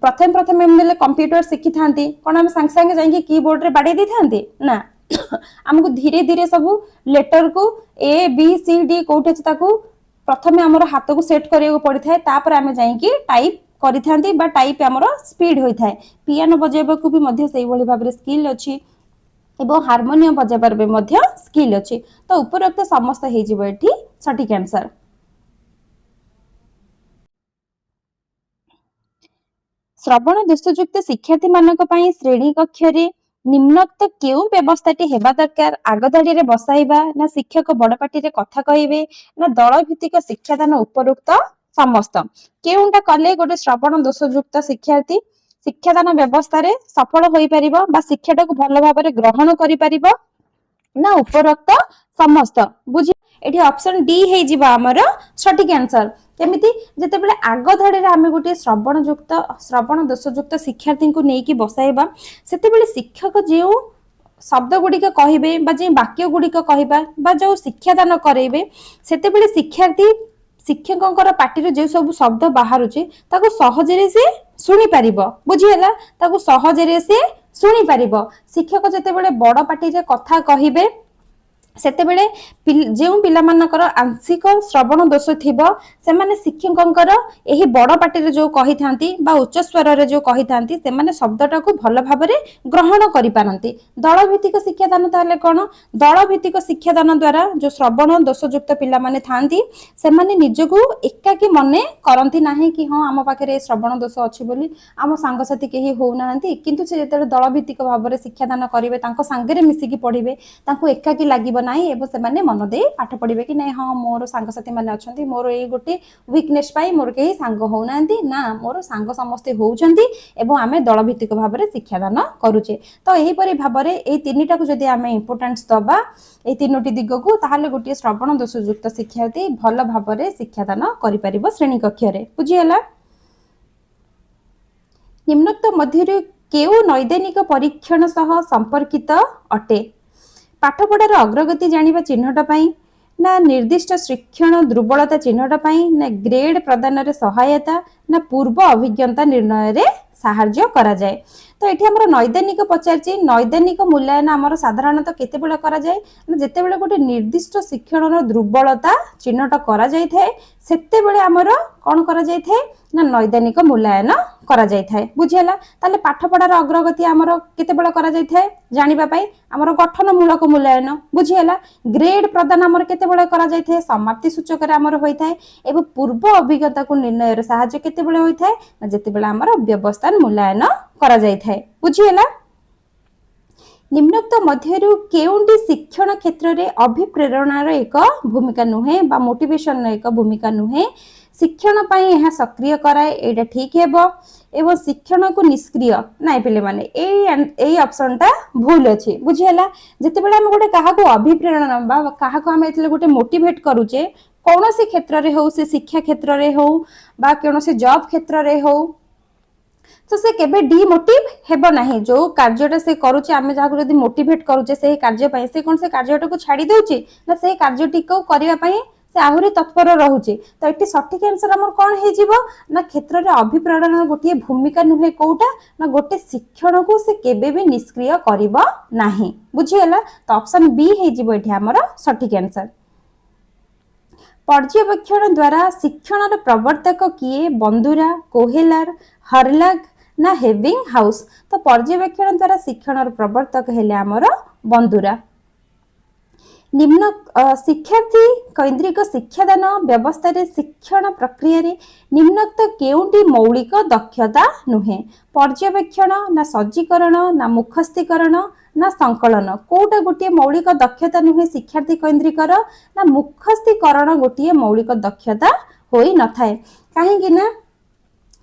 ପ୍ରଥମେ ପ୍ରଥମେ ଏମିତି କମ୍ପ୍ୟୁଟର ଶିଖିଥାନ୍ତି, କଣ ଆମେ ସାଙ୍ଗେ ସାଙ୍ଗେ ଯାଇକି କିବୋର୍ଡରେ ବାଡେଇ ଦେଇଥାନ୍ତି? ନା, ଆମକୁ ଧୀରେ ଧୀରେ ସବୁ ଲେଟରକୁ ଏ ବି ସି ଡି କୋଉଠି ଅଛି, ତାକୁ ପ୍ରଥମେ ଆମର ହାତକୁ ସେଟ୍ କରିବାକୁ ପଡିଥାଏ। ତାପରେ ଆମେ ଯାଇକି ଟାଇପ୍ କରିଥାନ୍ତି ବା ଟାଇପ୍ ଆମର ସ୍ପିଡ୍ ହୋଇଥାଏ। ପିଆନୋ ବଜାଇବାକୁ ବି ମଧ୍ୟ ସେଇଭଳି ଭାବରେ ସ୍କିଲ୍ ଅଛି ଏବଂ ହାରମୋନିୟମ ବଜାଇବାର ବି ମଧ୍ୟ ସ୍କିଲ୍ ଅଛି। ତ ଉପରୋକ୍ତ ସମସ୍ତ ହେଇଯିବ ଏଠି ସଠିକ ଆନ୍ସର। ଶ୍ରବଣ ଦୋଷଯୁକ୍ତ ଶିକ୍ଷାର୍ଥୀ ମାନଙ୍କ ପାଇଁ ଶ୍ରେଣୀ କକ୍ଷରେ ନିମ୍ନୋକ୍ତ କେଉଁ ବ୍ୟବସ୍ଥାଟି ହେବା ଦରକାର? ଆଗ ଧାଡ଼ିରେ ବସାଇବା, ନା ଶିକ୍ଷକ ବଡ ପାଟିରେ କଥା କହିବେ, ନା ଦଳ ଭିତ୍ତିକ ଶିକ୍ଷାଦାନ, ଉପରୋକ୍ତ ସମସ୍ତ। କେଉଁଟା କଲେ ଗୋଟେ ଶ୍ରବଣ ଦୋଷଯୁକ୍ତ ଶିକ୍ଷାର୍ଥୀ ଶିକ୍ଷାଦାନ ବ୍ୟବସ୍ଥାରେ ସଫଳ ହୋଇପାରିବ ବା ଶିକ୍ଷାଟାକୁ ଭଲ ଭାବରେ ଗ୍ରହଣ କରିପାରିବ? ନା ଉପରୋକ୍ତ ସମସ୍ତ। ବୁଝି, ଏଠି ଅପସନ ଡି ହେଇଯିବ ଆମର ସଠିକ ଆନ୍ସର। କେମିତି? ଯେତେବେଳେ ଆଗ ଧାଡ଼ିରେ ଆମେ ଗୋଟିଏ ଶ୍ରବଣ ଦୋଷଯୁକ୍ତ ଶିକ୍ଷାର୍ଥୀଙ୍କୁ ନେଇକି ବସାଇବା, ସେତେବେଳେ ଶିକ୍ଷକ ଯେଉଁ ଶବ୍ଦ ଗୁଡ଼ିକ କହିବେ ବା ଯେଉଁ ବାକ୍ୟ ଗୁଡ଼ିକ କହିବା ବା ଯେଉଁ ଶିକ୍ଷାଦାନ କରେଇବେ, ସେତେବେଳେ ଶିକ୍ଷାର୍ଥୀ ଶିକ୍ଷକଙ୍କର ପାଟିରୁ ଯେଉଁ ସବୁ ଶବ୍ଦ ବାହାରୁଛି, ତାକୁ ସହଜରେ ସେ ଶୁଣିପାରିବ। ବୁଝିହେଲା? ତାକୁ ସହଜରେ ସେ ଶୁଣିପାରିବ। ଶିକ୍ଷକ ଯେତେବେଳେ ବଡ ପାଟିରେ କଥା କହିବେ, ସେତେବେଳେ ଯେଉଁ ପିଲାମାନଙ୍କର ଆଂଶିକ ଶ୍ରବଣ ଦୋଷ ଥିବ, ସେମାନେ ଶିକ୍ଷକଙ୍କର ଏହି ବଡ ପାଟିରେ ଯୋଉ କହିଥାନ୍ତି ବା ଉଚ୍ଚ ସ୍ୱରରେ ଯୋଉ କହିଥାନ୍ତି, ସେମାନେ ଶବ୍ଦଟାକୁ ଭଲ ଭାବରେ ଗ୍ରହଣ କରିପାରନ୍ତି। ଦଳ ଭିତ୍ତିକ ଶିକ୍ଷାଦାନ ତାହେଲେ କଣ? ଦଳ ଭିତ୍ତିକ ଶିକ୍ଷାଦାନ ଦ୍ଵାରା ଯୋଉ ଶ୍ରବଣ ଦୋଷଯୁକ୍ତ ପିଲାମାନେ ଥାନ୍ତି, ସେମାନେ ନିଜକୁ ଏକାକୀ ମନେ କରନ୍ତି ନାହିଁ କି ହଁ, ଆମ ପାଖରେ ଏ ଶ୍ରବଣ ଦୋଷ ଅଛି ବୋଲି ଆମ ସାଙ୍ଗସାଥି କେହି ହଉନାହାନ୍ତି। କିନ୍ତୁ ସେ ଯେତେବେଳେ ଦଳ ଭିତ୍ତିକ ଭାବରେ ଶିକ୍ଷାଦାନ କରିବେ, ତାଙ୍କ ସାଙ୍ଗରେ ମିଶିକି ପଢିବେ, ତାଙ୍କୁ ଏକାକୀ ଲାଗିବ ନାହିଁ ଏବଂ ସେମାନେ ମନ ଦେଇ ପାଠ ପଢିବେ କି ନାଇଁ, ହଁ, ମୋର ସାଙ୍ଗସାଥି ମାନେ ଅଛନ୍ତି, ମୋର ଏଇ ଗୋଟେ ୱିକନେସ୍ ପାଇଁ ମୋର କେହି ସାଙ୍ଗ ହଉନାହାନ୍ତି। ନା, ମୋର ସାଙ୍ଗ ସମସ୍ତେ ହଉଛନ୍ତି ଏବଂ ଆମେ ଦଳ ଭିତ୍ତିକ ଭାବରେ ଶିକ୍ଷାଦାନ କରୁଛେ। ତ ଏହିପରି ଭାବରେ ଏଇ ତିନିଟାକୁ ଯଦି ଆମେ ଇମ୍ପୋର୍ଟାନ୍ସ ଦବା, ଏଇ ତିନୋଟି ଦିଗକୁ, ତାହେଲେ ଗୋଟିଏ ଶ୍ରବଣ ଦୋଷଯୁକ୍ତ ଶିକ୍ଷାର୍ଥୀ ଭଲ ଭାବରେ ଶିକ୍ଷାଦାନ କରିପାରିବ ଶ୍ରେଣୀ କକ୍ଷରେ। ବୁଝିହେଲା? ନିମ୍ନୋକ୍ତ ମଧ୍ୟରୁ କେଉଁ ନୈଦାନିକ ପରୀକ୍ଷଣ ସହ ସମ୍ପର୍କିତ ଅଟେ? ପାଠପଢ଼ାର ଅଗ୍ରଗତି ଜାଣିବା ଚିହ୍ନଟ ପାଇଁ, ନା ନିର୍ଦ୍ଦିଷ୍ଟ ଶିକ୍ଷଣ ଦୁର୍ବଳତା ଚିହ୍ନଟ ପାଇଁ, ନା ଗ୍ରେଡ୍ ପ୍ରଦାନରେ ସହାୟତା, ନା ପୂର୍ବ ଅଭିଜ୍ଞତା ନିର୍ଣ୍ଣୟରେ ସାହାଯ୍ୟ କରାଯାଏ? ତ ଏଠି ଆମର ନୈଦାନିକ ପଚାରିଛି। ନୈଦାନିକ ମୂଲ୍ୟାୟନ ଆମର ସାଧାରଣତଃ କେତେବେଳେ କରାଯାଏ ନା ଯେତେବେଳେ ଗୋଟେ ନିର୍ଦ୍ଦିଷ୍ଟ ଶିକ୍ଷଣର ଦୁର୍ବଳତା ଚିହ୍ନଟ କରାଯାଇଥାଏ, ସେତେବେଳେ ଆମର କଣ କରାଯାଇଥାଏ ନା ନୈଦାନିକ ମୂଲ୍ୟାୟନ କରାଯାଇଥାଏ। ବୁଝିହେଲା? ତାହେଲେ ପାଠପଢ଼ାର ଅଗ୍ରଗତି ଆମର କେତେବେଳେ କରାଯାଇଥାଏ ଜାଣିବା ପାଇଁ? ଆମର ଗଠନମୂଳକ ମୂଲ୍ୟାୟନ। ବୁଝିହେଲା? ଗ୍ରେଡ୍ ପ୍ରଦାନ ଆମର କେତେବେଳେ କରାଯାଇଥାଏ? ସମାପ୍ତି ସୂଚକରେ ଆମର ହୋଇଥାଏ। ଏବଂ ପୂର୍ବ ଅଭିଜ୍ଞତାକୁ ନିର୍ଣ୍ଣୟରେ ସାହାଯ୍ୟ କେତେବେଳେ ହୋଇଥାଏ ନା ଯେତେବେଳେ ଆମର ବ୍ୟବସ୍ଥାନ ମୂଲ୍ୟାୟନ କରାଯାଇଥାଏ। ବୁଝିହେଲା? ନିମ୍ନୋକ୍ତ ମଧ୍ୟରୁ କେଉଁଟି ଶିକ୍ଷଣ କ୍ଷେତ୍ରରେ ଅଭିପ୍ରେରଣାର ଏକ ଭୂମିକା ନୁହେଁ ବା ମୋଟିଭେସନର ଏକ ଭୂମିକା ନୁହେଁ? ଶିକ୍ଷଣ ପାଇଁ ଏହା ସକ୍ରିୟ କରାଏ, ଏଇଟା ଠିକ ହେବ। ଏବଂ ଶିକ୍ଷଣକୁ ନିଷ୍କ୍ରିୟ, ନାଇଁ ପିଲାମାନେ, ଏଇ ଅପସନଟା ଭୁଲ ଅଛି। ବୁଝିହେଲା? ଯେତେବେଳେ ଆମେ ଗୋଟେ କାହାକୁ ଅଭିପ୍ରେରଣା ବା କାହାକୁ ଆମେ ଯେତେବେଳେ ଗୋଟେ ମୋଟିଭେଟ କରୁଛେ, କୌଣସି କ୍ଷେତ୍ରରେ ହଉ, ସେ ଶିକ୍ଷା କ୍ଷେତ୍ରରେ ହଉ ବା କୌଣସି ଜବ୍ କ୍ଷେତ୍ରରେ ହଉ, ତ ସେ କେବେ ଡିମୋଟିଭ ହେବ ନାହିଁ। ଯୋଉ କାର୍ଯ୍ୟଟା ସେ କରୁଛି, ଆମେ ଯାହାକୁ ଯଦି ମୋଟିଭେଟ କରୁଛେ ସେଇ କାର୍ଯ୍ୟ ପାଇଁ, ସେ କଣ ସେ କାର୍ଯ୍ୟଟାକୁ ଛାଡି ଦଉଛି? ନା ସେଇ କାର୍ଯ୍ୟଟିକୁ କରିବା ପାଇଁ ସେ ଆହୁରି ତତ୍ପର ରହୁଛି। ତ ଏଠି ସଠିକ ଆନ୍ସର ଆମର କଣ ହେଇଯିବ ନା, କ୍ଷେତ୍ରରେ ଅଭିପ୍ରେରଣାର ଗୋଟିଏ ଭୂମିକା ନୁହେଁ କୋଉଟା ନା, ଗୋଟେ ଶିକ୍ଷଣକୁ ସେ କେବେ ବି ନିଷ୍କ୍ରିୟ କରିବ ନାହିଁ। ବୁଝିଗଲା? ତ ଅପସନ ବି ହେଇଯିବ ଏଠି ଆମର ସଠିକ ଆନ୍ସର। ପର୍ଯ୍ୟବେକ୍ଷଣ ଦ୍ୱାରା ଶିକ୍ଷଣର ପ୍ରବର୍ତ୍ତକ କିଏ? ବନ୍ଦୁରା, କୋହେଲାର, ହରଲାଗ ନା ହେଭିଂ ହାଉସ? ତ ପର୍ଯ୍ୟବେକ୍ଷଣ ଦ୍ୱାରା ଶିକ୍ଷଣର ପ୍ରବର୍ତ୍ତକ ହେଲେ ଆମର ବନ୍ଦୁରା। ନିମ୍ନ ଶିକ୍ଷାର୍ଥୀ କୈନ୍ଦ୍ରିକ ଶିକ୍ଷାଦାନ ବ୍ୟବସ୍ଥାରେ ଶିକ୍ଷଣ ପ୍ରକ୍ରିୟାରେ ନିମ୍ନୋକ୍ତ କେଉଁଟି ମୌଳିକ ଦକ୍ଷତା ନୁହେଁ? ପର୍ଯ୍ୟବେକ୍ଷଣ ନା ସଜ୍ଜୀକରଣ ନା ମୁଖସ୍ଥୀକରଣ ନା ସଂକଳନ? କୋଉଟା ଗୋଟିଏ ମୌଳିକ ଦକ୍ଷତା ନୁହେଁ ଶିକ୍ଷାର୍ଥୀ କୈନ୍ଦ୍ରିକର? ନା ମୁଖସ୍ଥୀକରଣ ଗୋଟିଏ ମୌଳିକ ଦକ୍ଷତା ହୋଇନଥାଏ। କାହିଁକି ନା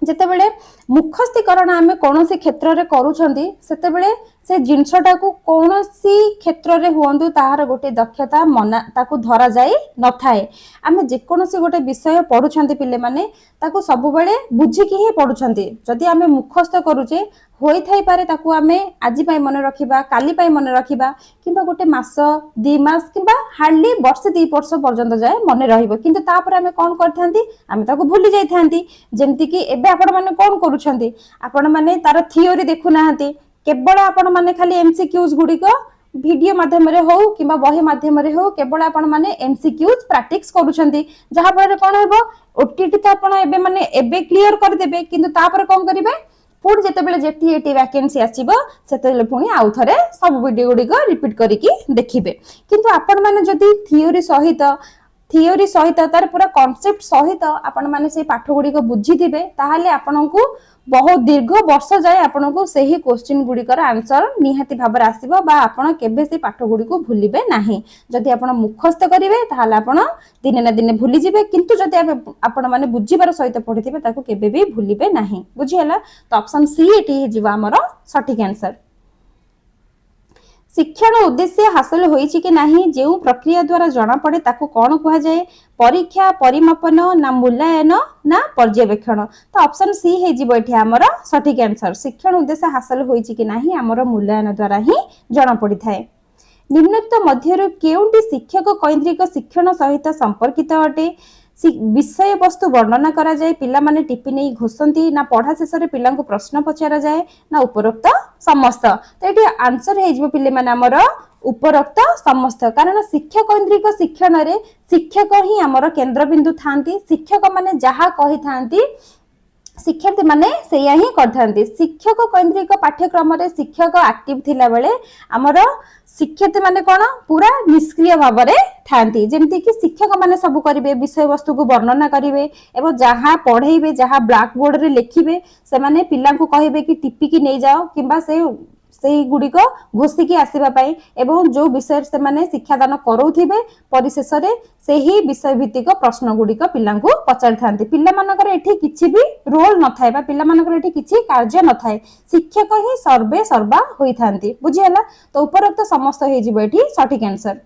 ଯେତେବେଳେ ମୁଖସ୍ଥୀକରଣ ଆମେ କୌଣସି କ୍ଷେତ୍ରରେ କରୁଛନ୍ତି, ସେତେବେଳେ ସେ ଜିନିଷଟାକୁ କୌଣସି କ୍ଷେତ୍ରରେ ହୁଅନ୍ତୁ, ତାହାର ଗୋଟେ ଦକ୍ଷତା ମନା ତାକୁ ଧରାଯାଇ ନଥାଏ। ଆମେ ଯେକୌଣସି ଗୋଟେ ବିଷୟ ପଢୁଛନ୍ତି ପିଲାମାନେ, ତାକୁ ସବୁବେଳେ ବୁଝିକି ହିଁ ପଢୁଛନ୍ତି। ଯଦି ଆମେ ମୁଖସ୍ଥ କରୁଛେ, ହୋଇଥାଇପାରେ ତାକୁ ଆମେ ଆଜି ପାଇଁ ମନେ ରଖିବା, କାଲି ପାଇଁ ମନେ ରଖିବା, କିମ୍ବା ଗୋଟେ ମାସ, 2 ମାସ କିମ୍ବା ହାର୍ଡଲି ବର୍ଷେ 2 ବର୍ଷ ପର୍ଯ୍ୟନ୍ତ ଯାଏ ମନେ ରହିବ। କିନ୍ତୁ ତାପରେ ଆମେ କଣ କରିଥାନ୍ତି? ଆମେ ତାକୁ ଭୁଲି ଯାଇଥାନ୍ତି। ଯେମିତିକି ଏବେ ଆପଣମାନେ କଣ କରୁଛନ୍ତି? ଆପଣମାନେ ତାର ଥିଓରି ଦେଖୁନାହାନ୍ତି, କେବଳ ଆପଣମାନେ ଖାଲି ଏମସିକ୍ୟୁଜ ଗୁଡିକ ଭିଡିଓ ମାଧ୍ୟମରେ ହଉ କିମ୍ବା ବହି ମାଧ୍ୟମରେ ହଉ, କେବଳ ଆପଣମାନେ ଏମସିକ୍ୟୁଜ ପ୍ରାକ୍ଟିସ କରୁଛନ୍ତି। ଯାହାଫଳରେ କଣ ହେବ? ଓଟିଇଟି ତ ଆପଣ ଏବେ ମାନେ ଏବେ କ୍ଲିୟର କରିଦେବେ, କିନ୍ତୁ ତାପରେ କଣ କରିବେ? ପୁଣି ଯେତେବେଳେ ଜେଟିଇଟି ଭ୍ୟାକେନ୍ସି ଆସିବ, ସେତେବେଳେ ପୁଣି ଆଉ ଥରେ ସବୁ ଭିଡିଓ ଗୁଡିକ ରିପିଟ କରିକି ଦେଖିବେ। କିନ୍ତୁ ଆପଣମାନେ ଯଦି ଥିଓରି ସହିତ ତାର ପୁରା କନସେପ୍ଟ ସହିତ ଆପଣମାନେ ସେଇ ପାଠ ଗୁଡିକ ବୁଝିଥିବେ, ତାହେଲେ ଆପଣଙ୍କୁ ବହୁତ ଦୀର୍ଘ ବର୍ଷ ଯାଏ ଆପଣଙ୍କୁ ସେହି କୋଶ୍ଚିନ୍ ଗୁଡିକର ଆନ୍ସର ନିହାତି ଭାବରେ ଆସିବ ବା ଆପଣ କେବେ ସେଇ ପାଠ ଗୁଡିକୁ ଭୁଲିବେ ନାହିଁ। ଯଦି ଆପଣ ମୁଖସ୍ଥ କରିବେ, ତାହେଲେ ଆପଣ ଦିନେ ନା ଦିନେ ଭୁଲିଯିବେ। କିନ୍ତୁ ଯଦି ଆପଣମାନେ ବୁଝିବାର ସହିତ ପଢିଥିବେ, ତାକୁ କେବେ ବି ଭୁଲିବେ ନାହିଁ। ବୁଝିହେଲା? ତ ଅପସନ ସି ଏଠି ହେଇଯିବ ଆମର ସଠିକ ଆନ୍ସର। ଶିକ୍ଷଣ ଉଦ୍ଦେଶ୍ୟ ହାସଲ ହୋଇଛି କି ନାହିଁ ଯେଉଁ ପ୍ରକ୍ରିୟା ଦ୍ୱାରା ଜଣାପଡେ, ତାକୁ କଣ କୁହାଯାଏ? ପରୀକ୍ଷା, ପରିମାପନ ନା ମୂଲ୍ୟାୟନ ନା ପର୍ଯ୍ୟବେକ୍ଷଣ? ତ ଅପସନ ସି ହେଇଯିବ ଏଠି ଆମର ସଠିକ ଆନ୍ସର। ଶିକ୍ଷଣ ଉଦ୍ଦେଶ୍ୟ ହାସଲ ହୋଇଛି କି ନାହିଁ, ଆମର ମୂଲ୍ୟାୟନ ଦ୍ୱାରା ହିଁ ଜଣାପଡିଥାଏ। ନିମ୍ନୋକ୍ତ ମଧ୍ୟରୁ କେଉଁଟି ଶିକ୍ଷକ କୈନ୍ଦ୍ରିକ ଶିକ୍ଷଣ ସହିତ ସମ୍ପର୍କିତ ଅଟେ? ବିଷୟବସ୍ତୁ ବର୍ଣ୍ଣନା କରାଯାଏ, ପିଲାମାନେ ଟିପି ନେଇ ଘୋଷନ୍ତି, ନା ପଢା ଶେଷରେ ପିଲାଙ୍କୁ ପ୍ରଶ୍ନ ପଚରାଯାଏ, ନା ଉପରୋକ୍ତ ସମସ୍ତ? ତ ଏଠି ଆନ୍ସର ହେଇଯିବ ପିଲାମାନେ ଆମର ଉପରୋକ୍ତ ସମସ୍ତ। କାରଣ ଶିକ୍ଷା କୈନ୍ଦ୍ରିକ ଶିକ୍ଷଣରେ ଶିକ୍ଷକ ହିଁ ଆମର କେନ୍ଦ୍ରବିନ୍ଦୁ ଥାନ୍ତି। ଶିକ୍ଷକ ମାନେ ଯାହା କହିଥାନ୍ତି, ଶିକ୍ଷାର୍ଥୀ ମାନେ ସେଇଆ ହିଁ କରିଥାନ୍ତି। ଶିକ୍ଷକ କୈନ୍ଦ୍ରିକ ପାଠ୍ୟକ୍ରମରେ ଶିକ୍ଷକ ଆକ୍ଟିଭ ଥିଲାବେଳେ ଆମର ଶିକ୍ଷାର୍ଥୀ ମାନେ କଣ ପୁରା ନିଷ୍କ୍ରିୟ ଭାବରେ ଥାନ୍ତି। ଯେମିତିକି ଶିକ୍ଷକ ମାନେ ସବୁ କରିବେ, ବିଷୟବସ୍ତୁକୁ ବର୍ଣ୍ଣନା କରିବେ ଏବଂ ଯାହା ପଢେଇବେ, ଯାହା ବ୍ଲାକ୍ ବୋର୍ଡରେ ଲେଖିବେ, ସେମାନେ ପିଲାଙ୍କୁ କହିବେ କି ଟିପିକି ନେଇଯାଅ କିମ୍ବା ସେଇଗୁଡ଼ିକ ଘୋଷିକି ଆସିବା ପାଇଁ। ଏବଂ ଯୋଉ ବିଷୟରେ ସେମାନେ ଶିକ୍ଷାଦାନ କରଉଥିବେ, ପରିଶେଷରେ ସେହି ବିଷୟ ଭିତ୍ତିକ ପ୍ରଶ୍ନ ଗୁଡ଼ିକ ପିଲାଙ୍କୁ ପଚାରିଥାନ୍ତି। ପିଲାମାନଙ୍କର ଏଠି କିଛି ବି ରୋଲ ନଥାଏ ବା ପିଲାମାନଙ୍କର ଏଠି କିଛି କାର୍ଯ୍ୟ ନଥାଏ। ଶିକ୍ଷକ ହିଁ ସର୍ବେ ସର୍ବା ହୋଇଥାନ୍ତି। ବୁଝିହେଲା? ତ ଉପରୋକ୍ତ ସମସ୍ତ ହେଇଯିବ ଏଠି ସଠିକ ଆନ୍ସର।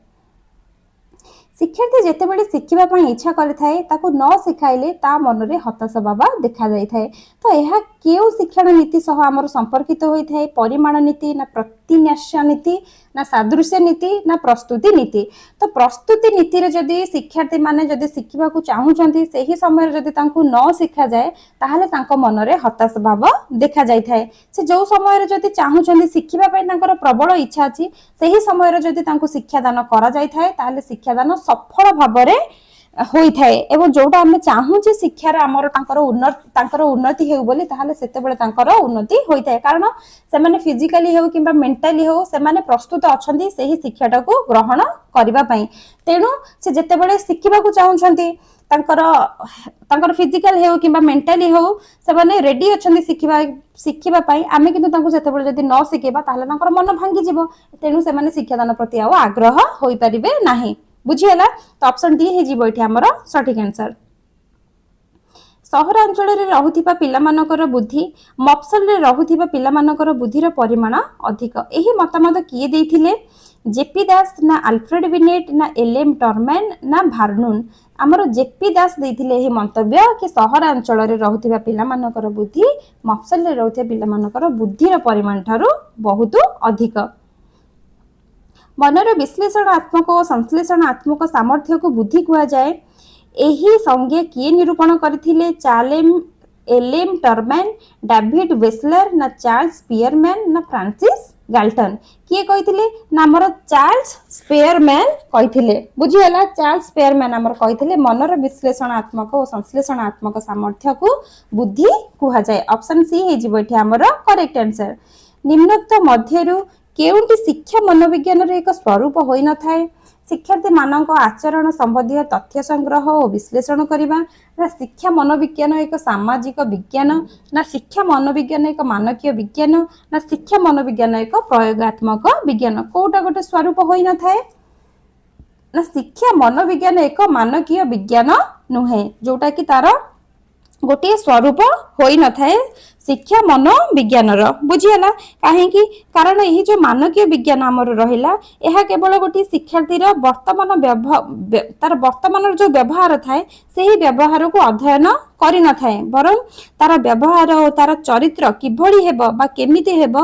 ଶିକ୍ଷାର୍ଥୀ ଯେତେବେଳେ ଶିଖିବା ପାଇଁ ଇଚ୍ଛା କରିଥାଏ, ତାକୁ ନ ଶିଖାଇଲେ ତା ମନରେ ହତାଶ ଭାବ ଦେଖାଯାଇଥାଏ। ତ ଏହା କେଉଁ ଶିକ୍ଷଣ ନୀତି ସହ ଆମର ସମ୍ପର୍କିତ ହୋଇଥାଏ? ପରିମାଣ ନୀତି ନା ପ୍ରତିନ୍ୟାସ ନୀତି ନା ସାଦୃଶ୍ୟ ନୀତି ନା ପ୍ରସ୍ତୁତି ନୀତି? ତ ପ୍ରସ୍ତୁତି ନୀତିରେ ଯଦି ଶିକ୍ଷାର୍ଥୀ ମାନେ ଯଦି ଶିଖିବାକୁ ଚାହୁଁଛନ୍ତି, ସେହି ସମୟରେ ଯଦି ତାଙ୍କୁ ନ ଶିଖାଯାଏ, ତାହେଲେ ତାଙ୍କ ମନରେ ହତାଶ ଭାବ ଦେଖାଯାଇଥାଏ। ସେ ଯୋଉ ସମୟରେ ଯଦି ଚାହୁଁଛନ୍ତି ଶିଖିବା ପାଇଁ, ତାଙ୍କର ପ୍ରବଳ ଇଚ୍ଛା ଅଛି, ସେହି ସମୟରେ ଯଦି ତାଙ୍କୁ ଶିକ୍ଷାଦାନ କରାଯାଇଥାଏ, ତାହେଲେ ଶିକ୍ଷାଦାନ ସଫଳ ଭାବରେ ହୋଇଥାଏ। ଏବଂ ଯୋଉଟା ଆମେ ଚାହୁଁଛେ ଶିକ୍ଷାର ଆମର ତାଙ୍କର ଉନ୍ନତି ହେଉ ବୋଲି, ତାହେଲେ ସେତେବେଳେ ତାଙ୍କର ଉନ୍ନତି ହୋଇଥାଏ। କାରଣ ସେମାନେ ଫିଜିକାଲି ହେଉ କିମ୍ବା ମେଣ୍ଟାଲି ହେଉ, ସେମାନେ ପ୍ରସ୍ତୁତ ଅଛନ୍ତି ସେହି ଶିକ୍ଷାଟାକୁ ଗ୍ରହଣ କରିବା ପାଇଁ। ତେଣୁ ସେ ଯେତେବେଳେ ଶିଖିବାକୁ ଚାହୁଁଛନ୍ତି, ତାଙ୍କର ତାଙ୍କର ଫିଜିକାଲ ହେଉ କିମ୍ବା ମେଣ୍ଟାଲି ହେଉ, ସେମାନେ ରେଡି ଅଛନ୍ତି ଶିଖିବା ଶିଖିବା ପାଇଁ। ଆମେ କିନ୍ତୁ ତାଙ୍କୁ ସେତେବେଳେ ଯଦି ନ ଶିଖେଇବା, ତାହେଲେ ତାଙ୍କର ମନ ଭାଙ୍ଗିଯିବ। ତେଣୁ ସେମାନେ ଶିକ୍ଷାଦାନ ପ୍ରତି ଆଉ ଆଗ୍ରହ ହୋଇପାରିବେ ନାହିଁ। ବୁଝିହେଲା? ତ ଅପସନ ଡି ହେଇଯିବ ଏଠି ଆମର ସଠିକ ଆନ୍ସର। ସହରାଞ୍ଚଳରେ ରହୁଥିବା ପିଲାମାନଙ୍କର ବୁଦ୍ଧି ମଫସଲରେ ରହୁଥିବା ପିଲାମାନଙ୍କର ବୁଦ୍ଧିର ପରିମାଣ ଅଧିକ, ଏହି ମତାମତ କିଏ ଦେଇଥିଲେ? ଜେପି ଦାସ ନା ଆଲଫ୍ରେଡ ବିନେଟ ନା ଏଲ୍ ଏମ୍ ଟରମ୍ୟାନ ନା ଭାର୍ନୁନ? ଆମର ଜେପି ଦାସ ଦେଇଥିଲେ ଏହି ମନ୍ତବ୍ୟ କି ସହରାଞ୍ଚଳରେ ରହୁଥିବା ପିଲାମାନଙ୍କର ବୁଦ୍ଧି ମଫସଲରେ ରହୁଥିବା ପିଲାମାନଙ୍କର ବୁଦ୍ଧିର ପରିମାଣ ଠାରୁ ବହୁତ ଅଧିକ। ମନର ବିଶ୍ଳେଷଣାତ୍ମକ ଓ ସଂଶ୍ଳେଷଣାତ୍ମକ ସାମର୍ଥ୍ୟକୁ ବୁଦ୍ଧି କୁହାଯାଏ। ଏହି ସଂଜ୍ଞା କିଏ ନିରୂପଣ କରିଥିଲେ? ଚାର୍ଲେମ୍ ଏଲ୍ଏମ୍ ଟର୍ମ୍ୟାନ୍, ଡାଭିଡ ୱେସଲର, ନା ଚାର୍ଲସ ସ୍ପିୟରମ୍ୟାନ୍, ନା ଫ୍ରାନ୍ସିସ୍ ଗାଲ୍ଟନ? କିଏ କହିଥିଲେ ନା ଆମର ଚାର୍ଲସ ସ୍ପେୟରମ୍ୟାନ୍ କହିଥିଲେ। ବୁଝିଗଲା? ଚାର୍ଲସ ସ୍ପେୟରମ୍ୟାନ୍ ଆମର କହିଥିଲେ, ମନର ବିଶ୍ଳେଷଣାତ୍ମକ ଓ ସଂଶ୍ଳେଷଣାତ୍ମକ ସାମର୍ଥ୍ୟକୁ ବୁଦ୍ଧି କୁହାଯାଏ। ଅପସନ ସି ହେଇଯିବ ଏଠି ଆମର କରେକ୍ଟ ଆନ୍ସର। ନିମ୍ନୋକ୍ତ ମଧ୍ୟରୁ କେଉଁଟି ଶିକ୍ଷା ମନୋବିଜ୍ଞାନର ଏକ ସ୍ୱରୂପ ହୋଇନଥାଏ? ଶିକ୍ଷାର୍ଥୀମାନଙ୍କ ଆଚରଣ ସମ୍ବନ୍ଧୀୟ ତଥ୍ୟ ସଂଗ୍ରହ ଓ ବିଶ୍ଳେଷଣ କରିବା, ନା ଶିକ୍ଷା ମନୋବିଜ୍ଞାନ ଏକ ସାମାଜିକ ବିଜ୍ଞାନ, ନା ଶିକ୍ଷା ମନୋବିଜ୍ଞାନ ଏକ ମାନକୀୟ ବିଜ୍ଞାନ, ନା ଶିକ୍ଷା ମନୋବିଜ୍ଞାନ ଏକ ପ୍ରୟୋଗାତ୍ମକ ବିଜ୍ଞାନ? କୋଉଟା ଗୋଟେ ସ୍ୱରୂପ ହୋଇନଥାଏ ନା ଶିକ୍ଷା ମନୋବିଜ୍ଞାନ ଏକ ମାନକୀୟ ବିଜ୍ଞାନ ନୁହେଁ, ଯୋଉଟା କି ତାର ଗୋଟିଏ ସ୍ୱରୂପ ହୋଇନଥାଏ ଶିକ୍ଷା ମନୋବିଜ୍ଞାନର। ବୁଝିହେଲା? କାହିଁକି? କାରଣ ଏହି ଯୋଉ ମାନକୀୟ ବିଜ୍ଞାନ ଆମର ରହିଲା, ଏହା କେବଳ ଗୋଟିଏ ଶିକ୍ଷାର୍ଥୀର ବର୍ତ୍ତମାନ ତାର ବର୍ତ୍ତମାନର ଯୋଉ ବ୍ୟବହାର ଥାଏ, ସେହି ବ୍ୟବହାରକୁ ଅଧ୍ୟୟନ କରିନଥାଏ, ବରଂ ତାର ବ୍ୟବହାର ଓ ତାର ଚରିତ୍ର କିଭଳି ହେବ ବା କେମିତି ହେବ,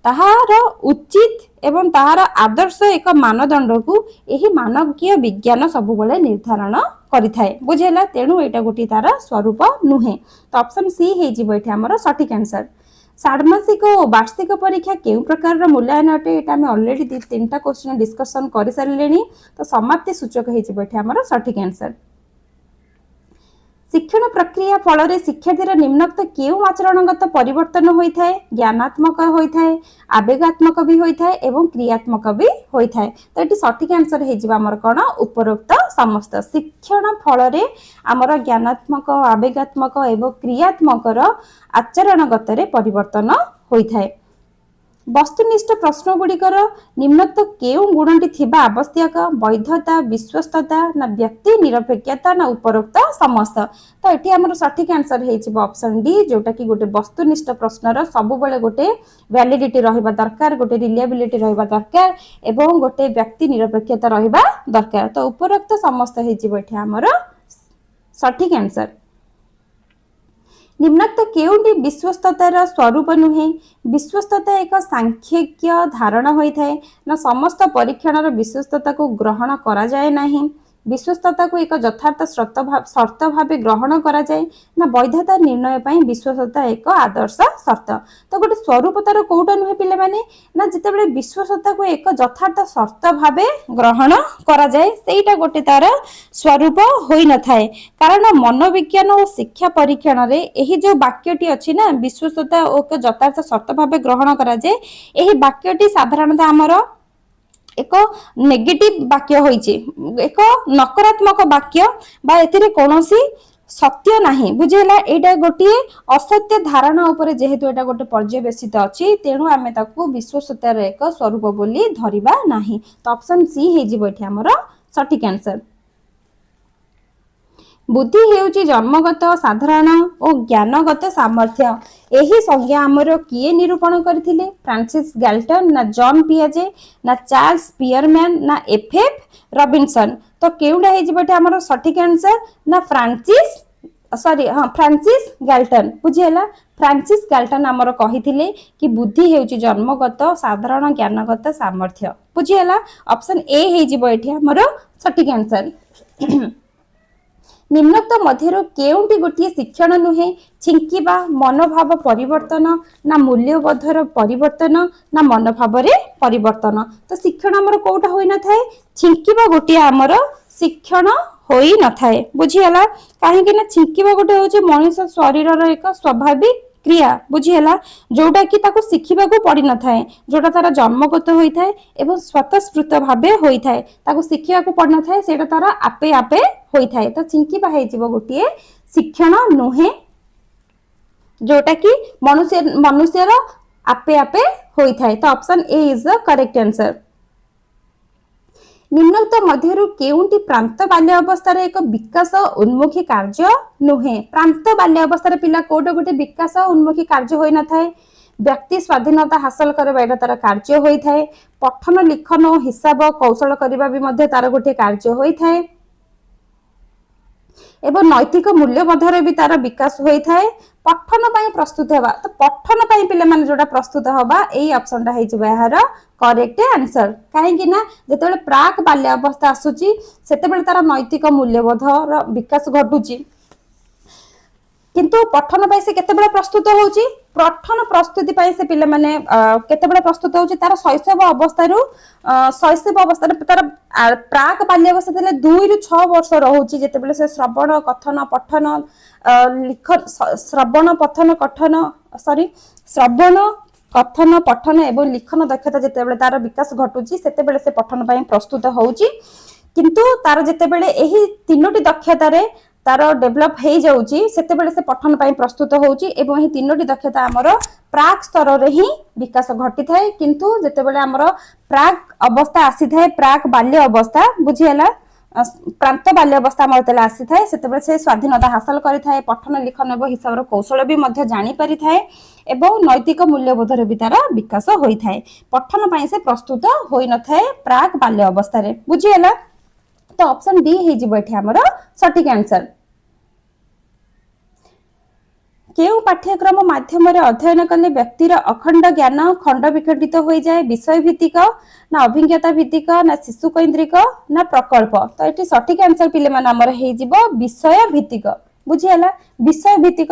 ତାହାର ଉଚିତ ଏବଂ ତାହାର ଆଦର୍ଶ ଏକ ମାନଦଣ୍ଡକୁ ଏହି ମାନକୀୟ ବିଜ୍ଞାନ ସବୁବେଳେ ନିର୍ଦ୍ଧାରଣ କରିଥାଏ। ବୁଝିହେଲା? ତେଣୁ ଏଇଟା ଗୋଟିଏ ତାର ସ୍ୱରୂପ ନୁହେଁ। ତ ଅପସନ ସି ହେଇଯିବ ଏଠି ଆମର ସଠିକ ଆନ୍ସର। ଷାଣ୍ମାସିକ ଓ ବାର୍ଷିକ ପରୀକ୍ଷା କେଉଁ ପ୍ରକାରର ମୂଲ୍ୟାୟନ ଅଟେ? ଏଇଟା ଆମେ ଅଲରେଡି ଦି ତିନିଟା କ୍ୱେଶ୍ଚନ ଡିସ୍କସନ କରିସାରିଲେଣି। ତ ସମାପ୍ତି ସୂଚକ ହେଇଯିବ ଏଠି ଆମର ସଠିକ ଆନ୍ସର। ଶିକ୍ଷଣ ପ୍ରକ୍ରିୟା ଫଳରେ ଶିକ୍ଷାର୍ଥୀର ନିମ୍ନୋକ୍ତ କେଉଁ ଆଚରଣଗତ ପରିବର୍ତ୍ତନ ହୋଇଥାଏ? ଜ୍ଞାନାତ୍ମକ ହୋଇଥାଏ, ଆବେଗାତ୍ମକ ବି ହୋଇଥାଏ ଏବଂ କ୍ରିୟାତ୍ମକ ବି ହୋଇଥାଏ। ତ ଏଠି ସଠିକ ଆନ୍ସର ହେଇଯିବ ଆମର କ'ଣ? ଉପରୋକ୍ତ ସମସ୍ତ। ଶିକ୍ଷଣ ଫଳରେ ଆମର ଜ୍ଞାନାତ୍ମକ, ଆବେଗାତ୍ମକ ଏବଂ କ୍ରିୟାତ୍ମକର ଆଚରଣଗତରେ ପରିବର୍ତ୍ତନ ହୋଇଥାଏ। ବସ୍ତୁନିଷ୍ଠ ପ୍ରଶ୍ନ ଗୁଡ଼ିକର ନିମ୍ନୋକ୍ତ କେଉଁ ଗୁଣଟି ଥିବା ଆବଶ୍ୟକ? ବୈଧତା, ବିଶ୍ୱସ୍ତତା, ନା ବ୍ୟକ୍ତି ନିରପେକ୍ଷତା, ନା ଉପରୋକ୍ତ ସମସ୍ତ? ତ ଏଠି ଆମର ସଠିକ ଆନ୍ସର ହେଇଯିବ ଅପସନ ଡି, ଯୋଉଟା କି ଗୋଟେ ବସ୍ତୁନିଷ୍ଠ ପ୍ରଶ୍ନର ସବୁବେଳେ ଗୋଟେ ଭ୍ୟାଲିଡିଟି ରହିବା ଦରକାର, ଗୋଟେ ରିଲିଆବିଲିଟି ରହିବା ଦରକାର ଏବଂ ଗୋଟେ ବ୍ୟକ୍ତି ନିରପେକ୍ଷତା ରହିବା ଦରକାର। ତ ଉପରୋକ୍ତ ସମସ୍ତ ହେଇଯିବ ଏଠି ଆମର ସଠିକ ଆନ୍ସର। ନିମ୍ନୋକ୍ତ କେଉଁଟି ବିଶ୍ୱସ୍ତତାର ସ୍ୱରୂପ ନୁହେଁ? ବିଶ୍ୱସ୍ତତା ଏକ ସାଂଖ୍ୟିକୀୟ ଧାରଣା ହୋଇଥାଏ, ନା ସମସ୍ତ ପରୀକ୍ଷଣର ବିଶ୍ୱସ୍ତତାକୁ ଗ୍ରହଣ କରାଯାଏ ନାହିଁ, ବିଶ୍ୱସ୍ତତାକୁ ଏକ ଯଥାର୍ଥ ସର୍ତ୍ତ ଭାବେ ଗ୍ରହଣ କରାଯାଏ, ନା ବୈଧତା ନିର୍ଣ୍ଣୟ ପାଇଁ ବିଶ୍ୱସ୍ତତା ଏକ ଆଦର୍ଶ ସର୍ତ୍ତ? ତ ଗୋଟେ ସ୍ୱରୂପ ତାର କୋଉଟା ନୁହେଁ ପିଲାମାନେ ନା ଯେତେବେଳେ ବିଶ୍ୱସ୍ତତାକୁ ଏକ ଯଥାର୍ଥ ସର୍ତ୍ତ ଭାବେ ଗ୍ରହଣ କରାଯାଏ, ସେଇଟା ଗୋଟେ ତାର ସ୍ୱରୂପ ହୋଇନଥାଏ। କାରଣ ମନୋବିଜ୍ଞାନ ଓ ଶିକ୍ଷା ପରୀକ୍ଷଣରେ ଏହି ଯୋଉ ବାକ୍ୟଟି ଅଛି ନା, ବିଶ୍ୱସ୍ତତା ଓ ଏକ ଯଥାର୍ଥ ସର୍ତ୍ତ ଭାବେ ଗ୍ରହଣ କରାଯାଏ, ଏହି ବାକ୍ୟଟି ସାଧାରଣତଃ ଆମର ଏକ ନେଗେଟିଭ ବାକ୍ୟ ହୋଇଛି, ଏକ ନକାରାତ୍ମକ ବାକ୍ୟ ବା ଏଥିରେ କୌଣସି ସତ୍ୟ ନାହିଁ। ବୁଝିହେଲା? ଏଇଟା ଗୋଟିଏ ଅସତ୍ୟ ଧାରଣା ଉପରେ ଯେହେତୁ ଏଇଟା ଗୋଟେ ପର୍ଯ୍ୟବେସିତ ଅଛି, ତେଣୁ ଆମେ ତାକୁ ବିଶ୍ୱସ୍ତତାର ଏକ ସ୍ୱରୂପ ବୋଲି ଧରିବା ନାହିଁ। ତ ଅପସନ ସି ହେଇଯିବ ଏଠି ଆମର ସଠିକ ଆନ୍ସର। ବୁଦ୍ଧି ହେଉଛି ଜନ୍ମଗତ, ସାଧାରଣ ଓ ଜ୍ଞାନଗତ ସାମର୍ଥ୍ୟ। ଏହି ସଂଜ୍ଞା ଆମର କିଏ ନିରୂପଣ କରିଥିଲେ? ଫ୍ରାନ୍ସିସ୍ ଗାଲ୍ଟନ, ନା ଜନ୍ ପିଆଜେ, ନା ଚାର୍ଲସ ପିୟରମ୍ୟାନ୍, ନା ଏଫ୍ ଏଫ୍ ରବିନସନ୍? ତ କେଉଁଟା ହେଇଯିବ ଏଠି ଆମର ସଠିକ ଆନ୍ସର ନା ଫ୍ରାନ୍ସିସ୍ ସରି ହଁ ଫ୍ରାନ୍ସିସ୍ ଗାଲ୍ଟନ। ବୁଝିହେଲା? ଫ୍ରାନ୍ସିସ୍ ଗାଲ୍ଟନ ଆମର କହିଥିଲେ କି ବୁଦ୍ଧି ହେଉଛି ଜନ୍ମଗତ, ସାଧାରଣ, ଜ୍ଞାନଗତ ସାମର୍ଥ୍ୟ। ବୁଝିହେଲା? ଅପସନ ଏ ହେଇଯିବ ଏଠି ଆମର ସଠିକ ଆନ୍ସର। ନିମ୍ନୋକ୍ତ ମଧ୍ୟରୁ କେଉଁଟି ଗୋଟିଏ ଶିକ୍ଷଣ ନୁହେଁ? ଛିଙ୍କିବା, ମନୋଭାବ ପରିବର୍ତ୍ତନ, ନା ମୂଲ୍ୟବୋଧର ପରିବର୍ତ୍ତନ, ନା ମନୋଭାବରେ ପରିବର୍ତ୍ତନ? ତ ଶିକ୍ଷଣ ଆମର କୋଉଟା ହୋଇନଥାଏ? ଛିଙ୍କିବା ଗୋଟିଏ ଆମର ଶିକ୍ଷଣ ହୋଇନଥାଏ। ବୁଝିହେଲା? କାହିଁକି ନା ଛିଙ୍କିବା ଗୋଟେ ହଉଛି ମଣିଷ ଶରୀରର ଏକ ସ୍ୱାଭାବିକ କ୍ରିୟା। ବୁଝିହେଲା? ଯୋଉଟା କି ତାକୁ ଶିଖିବାକୁ ପଡିନଥାଏ, ଯୋଉଟା ତାର ଜନ୍ମଗତ ହୋଇଥାଏ ଏବଂ ସ୍ୱତଃସ୍ଫୂର୍ତ୍ତ ଭାବେ ହୋଇଥାଏ। ତାକୁ ଶିଖିବାକୁ ପଡିନଥାଏ, ସେଇଟା ତାର ଆପେ ଆପେ ହୋଇଥାଏ। ତ ଛିଙ୍କିବା ହେଇଯିବ ଗୋଟିଏ ଶିକ୍ଷଣ ନୁହେଁ, ଯୋଉଟା କି ମନୁଷ୍ୟର ଆପେ ଆପେ ହୋଇଥାଏ। ତ option A is the correct answer. ନିମ୍ନୋକ୍ତ ମଧ୍ୟରୁ କେଉଁଟି ପ୍ରାନ୍ତ ବାଲ୍ୟ ଅବସ୍ଥାରେ ଏକ ବିକାଶ ଉନ୍ମୁଖୀ କାର୍ଯ୍ୟ ନୁହେଁ? ପ୍ରାନ୍ତ ବାଲ୍ୟ ଅବସ୍ଥାରେ ପିଲା କୋଉଟା ଗୋଟେ ବିକାଶ ଉନ୍ମୁଖୀ କାର୍ଯ୍ୟ ହୋଇନଥାଏ? ବ୍ୟକ୍ତି ସ୍ୱାଧୀନତା ହାସଲ କରିବା, ଏଇଟା ତାର କାର୍ଯ୍ୟ ହୋଇଥାଏ। ପଠନ ଲିଖନ ଓ ହିସାବ କୌଶଳ କରିବା ବି ମଧ୍ୟ ତାର ଗୋଟିଏ କାର୍ଯ୍ୟ ହୋଇଥାଏ। ଏବଂ ନୈତିକ ମୂଲ୍ୟବୋଧର ବି ତାର ବିକାଶ ହୋଇଥାଏ। ପଠନ ପାଇଁ ପ୍ରସ୍ତୁତ ହେବା, ତ ପଠନ ପାଇଁ ପିଲାମାନେ ଯୋଉଟା ପ୍ରସ୍ତୁତ ହବା, ଏଇ ଅପସନଟା ହେଇଯିବ ଏହାର କରେକ୍ଟ ଆନ୍ସର। କାହିଁକି ନା ଯେତେବେଳେ ପ୍ରାକ୍ ବାଲ୍ୟ ଅବସ୍ଥା ଆସୁଛି, ସେତେବେଳେ ତାର ନୈତିକ ମୂଲ୍ୟବୋଧର ବିକାଶ ଘଟୁଛି। କିନ୍ତୁ ପଠନ ପାଇଁ ସେ କେତେବେଳେ ପ୍ରସ୍ତୁତ ହଉଛି? ପଠନ ପ୍ରସ୍ତୁତି ପାଇଁ ସେ ପିଲାମାନେ କେତେବେଳେ ପ୍ରସ୍ତୁତ ହଉଛି? ତାର ଶୈଶବ ଅବସ୍ଥାରୁ, ଶୈଶବ ଅବସ୍ଥାରେ, ତାର ପ୍ରାକ୍ ବାଲ୍ୟ ଅବସ୍ଥା ଥିଲେ 2ରୁ 6 ବର୍ଷ ରହୁଛି, ଯେତେବେଳେ ସେ ଶ୍ରବଣ, କଥନ, ପଠନ, ଲିଖ, ଶ୍ରବଣ, ପଠନ, କଠନ, ସରି, ଶ୍ରବଣ, କଥନ, ପଠନ ଏବଂ ଲିଖନ ଦକ୍ଷତା ଯେତେବେଳେ ତାର ବିକାଶ ଘଟୁଛି, ସେତେବେଳେ ସେ ପଠନ ପାଇଁ ପ୍ରସ୍ତୁତ ହଉଛି। କିନ୍ତୁ ତାର ଯେତେବେଳେ ଏହି ତିନୋଟି ଦକ୍ଷତାରେ ତାର ଡେଭଲପ ହେଇଯାଉଛି, ସେତେବେଳେ ସେ ପଠନ ପାଇଁ ପ୍ରସ୍ତୁତ ହଉଛି। ଏବଂ ଏହି ତିନୋଟି ଦକ୍ଷତା ଆମର ପ୍ରାକ୍ ସ୍ତରରେ ହିଁ ବିକାଶ ଘଟିଥାଏ। କିନ୍ତୁ ଯେତେବେଳେ ଆମର ପ୍ରାକ୍ ଅବସ୍ଥା ଆସିଥାଏ, ପ୍ରାକ୍ ବାଲ୍ୟ ଅବସ୍ଥା, ବୁଝିହେଲା, ପ୍ରାନ୍ତ ବାଲ୍ୟ ଅବସ୍ଥା ଆମର ଯେତେବେଳେ ଆସିଥାଏ, ସେତେବେଳେ ସେ ସ୍ୱାଧୀନତା ହାସଲ କରିଥାଏ, ପଠନ, ଲିଖନ ଏବଂ ହିସାବର କୌଶଳ ବି ମଧ୍ୟ ଜାଣିପାରିଥାଏ ଏବଂ ନୈତିକ ମୂଲ୍ୟବୋଧର ବି ତାର ବିକାଶ ହୋଇଥାଏ। ପଠନ ପାଇଁ ସେ ପ୍ରସ୍ତୁତ ହୋଇନଥାଏ ପ୍ରାକ୍ ବାଲ୍ୟ ଅବସ୍ଥାରେ। ବୁଝିହେଲା? ତ ଅପସନ ଡି ହେଇଯିବ ଏଠି ଆମର ସଠିକ ଆନ୍ସର। କେଉଁ ପାଠ୍ୟକ୍ରମ ମାଧ୍ୟମରେ ଅଧ୍ୟୟନ କଲେ ବ୍ୟକ୍ତିର ଅଖଣ୍ଡ ଜ୍ଞାନ ଖଣ୍ଡ ବିଖଣ୍ଡିତ ହୋଇଯାଏ? ବିଷୟ ଭିତ୍ତିକ ନା ଅଭିଜ୍ଞତା ଭିତ୍ତିକ ନା ଶିଶୁ କୈନ୍ଦ୍ରିକ ନା ପ୍ରକଳ୍ପ? ତ ଏଠି ସଠିକ ଆନ୍ସର ପିଲାମାନେ ଆମର ହେଇଯିବ ବିଷୟ ଭିତ୍ତିକ। ବୁଝିହେଲା? ବିଷୟ ଭିତ୍ତିକ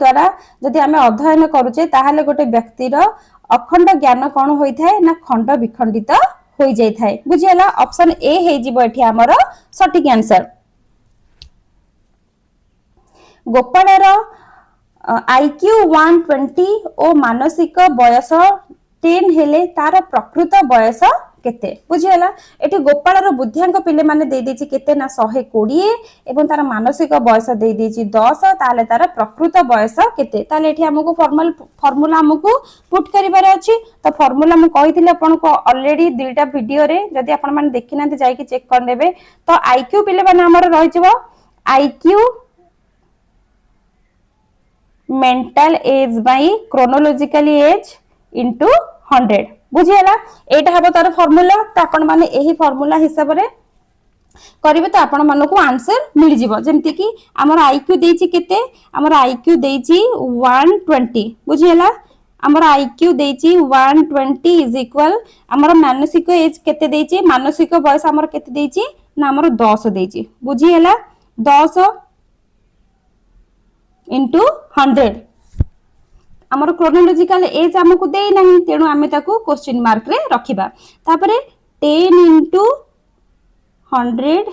ଦ୍ୱାରା ଯଦି ଆମେ ଅଧ୍ୟୟନ କରୁଛେ, ତାହେଲେ ଗୋଟେ ବ୍ୟକ୍ତିର ଅଖଣ୍ଡ ଜ୍ଞାନ କଣ ହୋଇଥାଏ ନା ଖଣ୍ଡ ବିଖଣ୍ଡିତ ହୋଇଯାଇଥାଏ। ବୁଝିହେଲା? ଅପସନ ଏ ହେଇଯିବ ଏଠି ଆମର ସଠିକ ଆନ୍ସର। ଗୋପାଳର ଆଇକ୍ୟୁ 120 ଓ ମାନସିକ ବୟସ 10 ହେଲେ ତାର ପ୍ରକୃତ ବୟସ କେତେ? ବୁଝିହେଲା? ଏଠି ଗୋପାଳର ବୁଦ୍ଧିଆଙ୍କ ପିଲାମାନେ ଦେଇଦେଇଛି କେତେ ନା 120 ଏବଂ ତାର ମାନସିକ ବୟସ ଦେଇଦେଇଛି 10। ତାହେଲେ ତାର ପ୍ରକୃତ ବୟସ କେତେ? ତାହେଲେ ଏଠି ଆମକୁ ଫର୍ମୁଲା ଆମକୁ ପୁଟ୍ କରିବାର ଅଛି। ତ ଫର୍ମୁଲା ମୁଁ କହିଥିଲି ଆପଣଙ୍କୁ ଅଲରେଡି ଦୁଇଟା ଭିଡିଓରେ। ଯଦି ଆପଣମାନେ ଦେଖିନାହାନ୍ତି, ଯାଇକି ଚେକ୍ କରିନେବେ। ତ ଆଇକ୍ୟୁ ପିଲାମାନେ ଆମର ରହିଯିବ IQ mental age by chronological age into 100। ବୁଝିହେଲା? ଏଇଟା ହବ ତାର ଫର୍ମୁଲା। ତ ଆପଣ ମାନେ ଏହି ଫର୍ମୁଲା ହିସାବରେ କରିବେ ତ ଆପଣ ମାନଙ୍କୁ ଆନ୍ସର ମିଳିଯିବ। ଯେମିତି କି ଆମର ଆଇକ୍ୟୁ ଦେଇଛି କେତେ? ଆମର ଆଇକ୍ୟୁ ଦେଇଛି 120। ବୁଝିହେଲା? ଆମର ଆଇକ୍ୟୁ ଦେଇଛି 120 is equal ଆମର ମାନସିକ ଏଜ୍ କେତେ ଦେଇଛି? ମାନସିକ ବୟସ ଆମର କେତେ ଦେଇଛି ନା ଆମର 10 ଦେଇଛି। ବୁଝିହେଲା? 10 ଇଣ୍ଟୁ 100। ଆମର କ୍ରୋନୋଲୋଜିକାଲ ଏଜ୍ ଆମକୁ ଦେଇନାହିଁ, ତେଣୁ ଆମେ ତାକୁ କୋଶ୍ଚିନ୍ ମାର୍କରେ ରଖିବା। ତାପରେ 10 ଇଣ୍ଟୁ 100,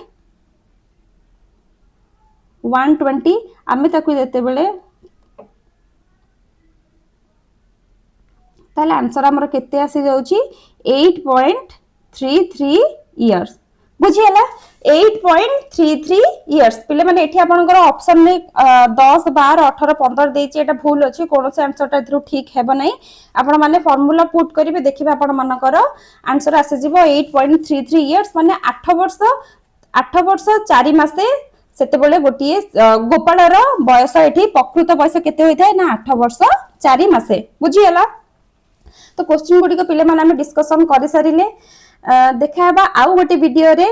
120। ଆମେ ତାକୁ ଯେତେବେଳେ, ତାହେଲେ ଆନ୍ସର ଆମର କେତେ ଆସିଯାଉଛି? 8.33 years। ବୁଝିହେଲା? 8.33 years। ପିଲାମାନେ, ଏଠି ଆପଣଙ୍କର ଅପସନରେ 10, 12, 18, 15 ଦେଇଛି। ଏଇଟା ଭୁଲ ଅଛି। କୌଣସି ଆନ୍ସରଟା ଏଥିରୁ ଠିକ ହେବ ନାହିଁ। ଆପଣ ମାନେ ଫର୍ମୁଲା ପୁଟ୍ କରିବେ, ଦେଖିବେ ଆପଣ ମାନଙ୍କର ଆନ୍ସର ଆସିଯିବ। 8.33 years ମାନେ 8 ବର୍ଷ 8 ବର୍ଷ 4 ମାସେ। ସେତେବେଳେ ଗୋଟିଏ ଗୋପାଳର ବୟସ, ଏଠି ପ୍ରକୃତ ବୟସ କେତେ ହୋଇଥାଏ ନା 8 ବର୍ଷ 4 ମାସେ। ବୁଝିହେଲା? ତ କୋଶ୍ଚିନ୍ ଗୁଡ଼ିକ ପିଲାମାନେ ଆମେ ଡିସ୍କସନ କରିସାରିଲେ। ଦେଖା ହେବା ଆଉ ଗୋଟେ ଭିଡିଓରେ।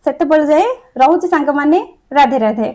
ସେତେବେଳେ ଯାଏ ରହୁଛି ସାଙ୍ଗମାନେ, ରାଧେ ରାଧେ।